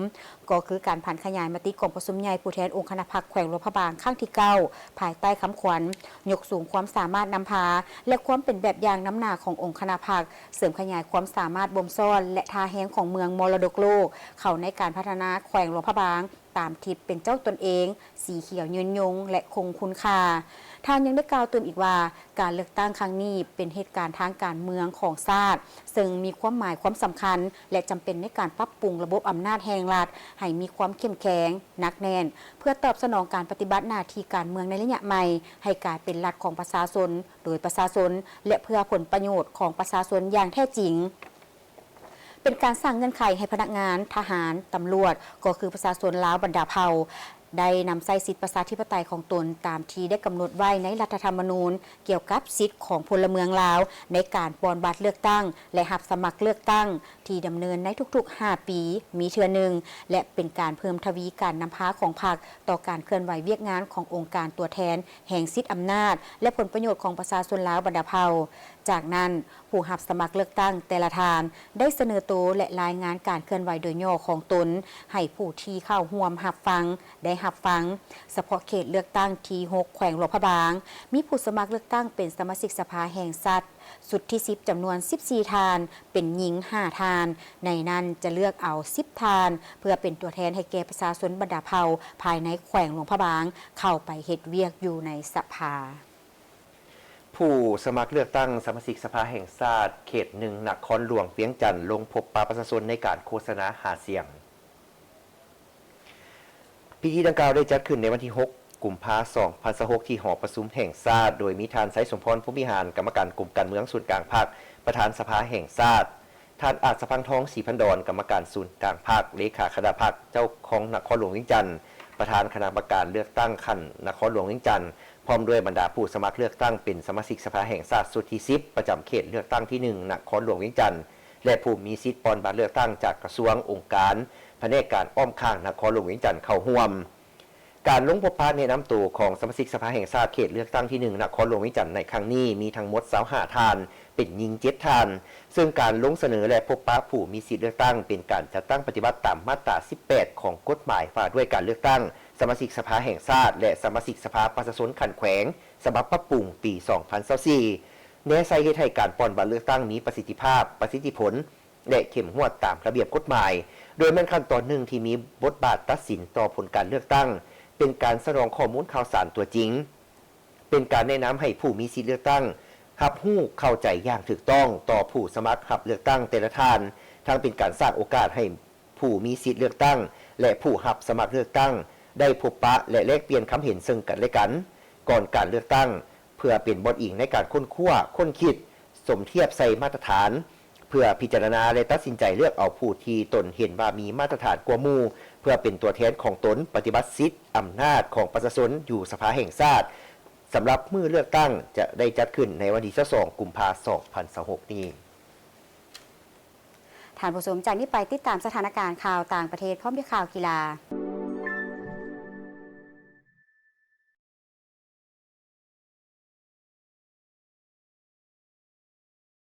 ກໍຄືການຜັນຂະຫຍາຍມະຕິກອງປະຊຸມໃຫຍ່ຜູ້ແທນອົງຄະນະພັກແຂວງຫຼວງພະບາງຄັ້ງທີເກົ້າ ພາຍໃຕ້ຄຳຂວັນ ຍົກສູງຄວາມສາມາດນຳພາ ແລະ ຄວາມເປັນແບບຢ່າງນຳໜ້າຂອງອົງຄະນະພັກ, ເສີມຂະຫຍາຍຄວາມສາມາດບົ່ມຊ້ອນ ແລະ ທ່າແຮງຂອງເມືອງມໍລະດົກໂລກ ເຂົ້າໃນການພັດທະນາແຂວງຫຼວງພະບາງ ຕາມທິດເປັນເຈົ້າຕົນເອງ, ສີຂຽວຍືນຍົງ ແລະ ຄົງຄຸນຄ່າ. ທ່ານຍັງໄດ້ກ່າວຕື່ມອີກວ່າ, ການເລືອກຕັ້ງຄັ້ງນີ້ເປັນເຫດການທາງການເມືອງຂອງຊາດ, ເຊິ່ງມີຄວາມໝາຍຄວາມສຳຄັນ ແລະ ຈຳເປັນໃນການປັບປຸງລະບົບອຳນາດແຫ່ງລັດໃຫ້ມີຄວາມເຂັ້ມແຂງ, ໜັກແໜ້ນ, ເພື່ອຕອບສະໜອງການປະຕິບັດໜ້າທີ່ການເມືອງໃນໄລຍະໃໝ່ ໃຫ້ກາຍເປັນລັດຂອງປະຊາຊົນ, ໂດຍປະຊາຊົນ ແລະ ເພື່ອຜົນປະໂຫຍດຂອງປະຊາຊົນຢ່າງແທ້ຈິງ. ເປັນການສ້າງເງື່ອນໄຂໃຫ້ພະນັກງານ, ທະຫານ, ຕຳຫຼວດ, ກໍຄືປະຊາຊົນລາວບັນດາເຜົ່າ ໄດ້ນຳໃຊ້ສິດປະຊາທິປະໄຕຂອງຕົນຕາມທີ່ໄດ້ກຳນົດໄວ້ໃນລັດຖະທຳມະນູນ ກ່ຽວກັບສິດຂອງພົນລະເມືອງລາວໃນການປ່ອນບັດເລືອກຕັ້ງ ແລະ ຮັບສະໝັກເລືອກຕັ້ງ ທີ່ດຳເນີນໃນທຸກໆຫ້າປີມີເທື່ອໜຶ່ງ ແລະ ເປັນການເພີ່ມທະວີການນຳພາຂອງພັກຕໍ່ການເຄື່ອນໄຫວວຽກງານຂອງອົງການຕົວແທນແຫ່ງສິດອຳນາດ ແລະ ຜົນປະໂຫຍດຂອງປະຊາຊົນລາວບັນດາເຜົ່າ. ຈາກນັ້ນ, ຜູ້ຮັບສະໝັກເລືອກຕັ້ງແຕ່ລະທ່ານໄດ້ສະເໜີໂຕ ແລະ ລາຍງານການເຄື່ອນໄຫວໂດຍຫຍໍ້ຂອງຕົນໃຫ້ຜູ້ທີ່ເຂົ້າຮ່ວມຮັບຟັງໄດ້ຮັບຟັງ. ສະເພາະເຂດເລືອກຕັ້ງທີຫົກ ແຂວງຫຼວງພະບາງ ມີຜູ້ສະໝັກເລືອກຕັ້ງເປັນສະມາຊິກສະພາແຫ່ງຊາດຊຸດທີສິບ ຈຳນວນສິບສີ່ທ່ານ, ເປັນຍິງຫ້າທ່ານ, ໃນນັ້ນຈະເລືອກເອົາສິບທ່ານ ເພື່ອເປັນຕົວແທນໃຫ້ແກ່ປະຊາຊົນບັນດາເຜົ່າພາຍໃນແຂວງຫຼວງພະບາງ ເຂົ້າໄປເຮັດວຽກຢູ່ໃນສະພາ. ຜູ້ສະໝັກເລືອກຕັ້ງສະມາຊິກສະພາແຫ່ງຊາດເຂດໜຶ່ງ ນະຄອນຫຼວງວຽງຈັນ ລົງພົບປະປະຊາຊົນໃນການໂຄສະນາຫາສຽງ. ພິທີດັ່ງກ່າວໄດ້ຈັດຂຶ້ນໃນວັນທີຫົກ ກຸມພາ ສອງພັນຊາວຫົກ ທີ່ຫໍປະຊຸມແຫ່ງຊາດ, ໂດຍມີທ່ານ ໄຊສົມພອນ ພົມວິຫານ ກຳມະການກົມການເມືອງສູນກາງພັກ, ປະທານສະພາແຫ່ງຊາດ, ທ່ານ ອາດສະພັງທອງ ສີພັນດອນ ກຳມະການສູນກາງພັກ, ເລຂາຄະນະພັກ, ເຈົ້າຄອງນະຄອນຫຼວງວຽງຈັນ, ປະທານຄະນະກຳມະການເລືອກຕັ້ງຂັ້ນນະຄອນຫຼວງວຽງຈັນ, ພ້ອມດ້ວຍບັນດາຜູ້ສະໝັກເລືອກຕັ້ງເປັນສະມາຊິກສະພາແຫ່ງຊາດຊຸດທີສິບ ປະຈຳເຂດເລືອກຕັ້ງທີໜຶ່ງ ນະຄອນຫຼວງວຽງຈັນ ແລະ ຜູ້ມີສິດປ່ອນບັດເລືອກຕັ້ງຈາກກະຊວງ, ອົງການ, ພະແນກການອ້ອມຂ້າງນະຄອນຫຼວງວຽງຈັນເຂົ້າຮ່ວມ. ການລົງພົບປະແນະນຳໂຕຂອງສະມາຊິກສະພາແຫ່ງຊາດເຂດເລືອກຕັ້ງທີໜຶ່ງ ນະຄອນຫຼວງວຽງຈັນໃນຄັ້ງນີ້ ມີທັງໝົດຊາວຫ້າທ່ານ, ເປັນຍິງເຈັດທ່ານ, ເຊິ່ງການລົງສະເໜີ ແລະ ພົບປະຜູ້ມີສິດເລືອກຕັ້ງ ເປັນການຈັດຕັ້ງປະຕິບັດຕາມມາດຕາສິບແປດ ຂອງກົດໝາຍວ່າດ້ວຍການເລືອກຕັ້ງສະມາຊິກສະພາແຫ່ງຊາດ ແລະ ສະມາຊິກສະພາປະຊາຊົນຂັ້ນແຂວງ ສະບັບປັບປຸງປີສອງພັນຊາວສີ່ ແນໃສ່ເຮັດໃຫ້ການປ່ອນບັດເລືອກຕັ້ງມີປະສິດທິພາບ, ປະສິດທິຜົນ ແລະ ເຂັ້ມງວດຕາມລະບຽບກົດໝາຍ, ໂດຍແມ່ນຂັ້ນຕອນໜຶ່ງທີ່ມີບົດບາດຕັດສິນຕໍ່ຜົນການເລືອກຕັ້ງ, ເປັນການສະໜອງຂໍ້ມູນຂ່າວສານຕົວຈິງ, ເປັນການແນະນຳໃຫ້ຜູ້ມີສິດເລືອກຕັ້ງຮັບຮູ້ເຂົ້າໃຈຢ່າງຖືກຕ້ອງຕໍ່ຜູ້ສະໝັກຮັບເລືອກຕັ້ງແຕ່ລະທ່ານ, ທັງເປັນການສ້າງໂອກາດໃຫ້ຜູ້ມີສິດເລືອກຕັ້ງ ແລະ ຜູ້ຮັບສະໝັກເລືອກຕັ້ງໄດ້ພົບປະ ແລະ ແລກປ່ຽນຄຳເຫັນເຊິ່ງກັນ ແລະ ກັນ ກ່ອນການເລືອກຕັ້ງ ເພື່ອເປັນບ່ອນອີງໃນການຄົ້ນຄວ້າ, ຄົ້ນຄິດ, ສົມທຽບໃສ່ມາດຕະຖານ ເພື່ອພິຈາລະນາ ແລະ ຕັດສິນໃຈເລືອກເອົາຜູ້ທີ່ຕົນເຫັນວ່າມີມາດຕະຖານກວ່າໝູ່ ເພື່ອເປັນຕົວແທນຂອງຕົນປະຕິບັດສິດອຳນາດຂອງປະຊາຊົນຢູ່ສະພາແຫ່ງຊາດ ສຳລັບມື້ເລືອກຕັ້ງຈະໄດ້ຈັດຂຶ້ນໃນວັນທີຊາວສອງ ກຸມພາ ສອງພັນຊາວຫົກນີ້. ທ່ານຜູ້ຊົມ, ຈາກນີ້ໄປຕິດຕາມສະຖານະການຂ່າວຕ່າງປະເທດພ້ອມດ້ວຍຂ່າວກິລາ.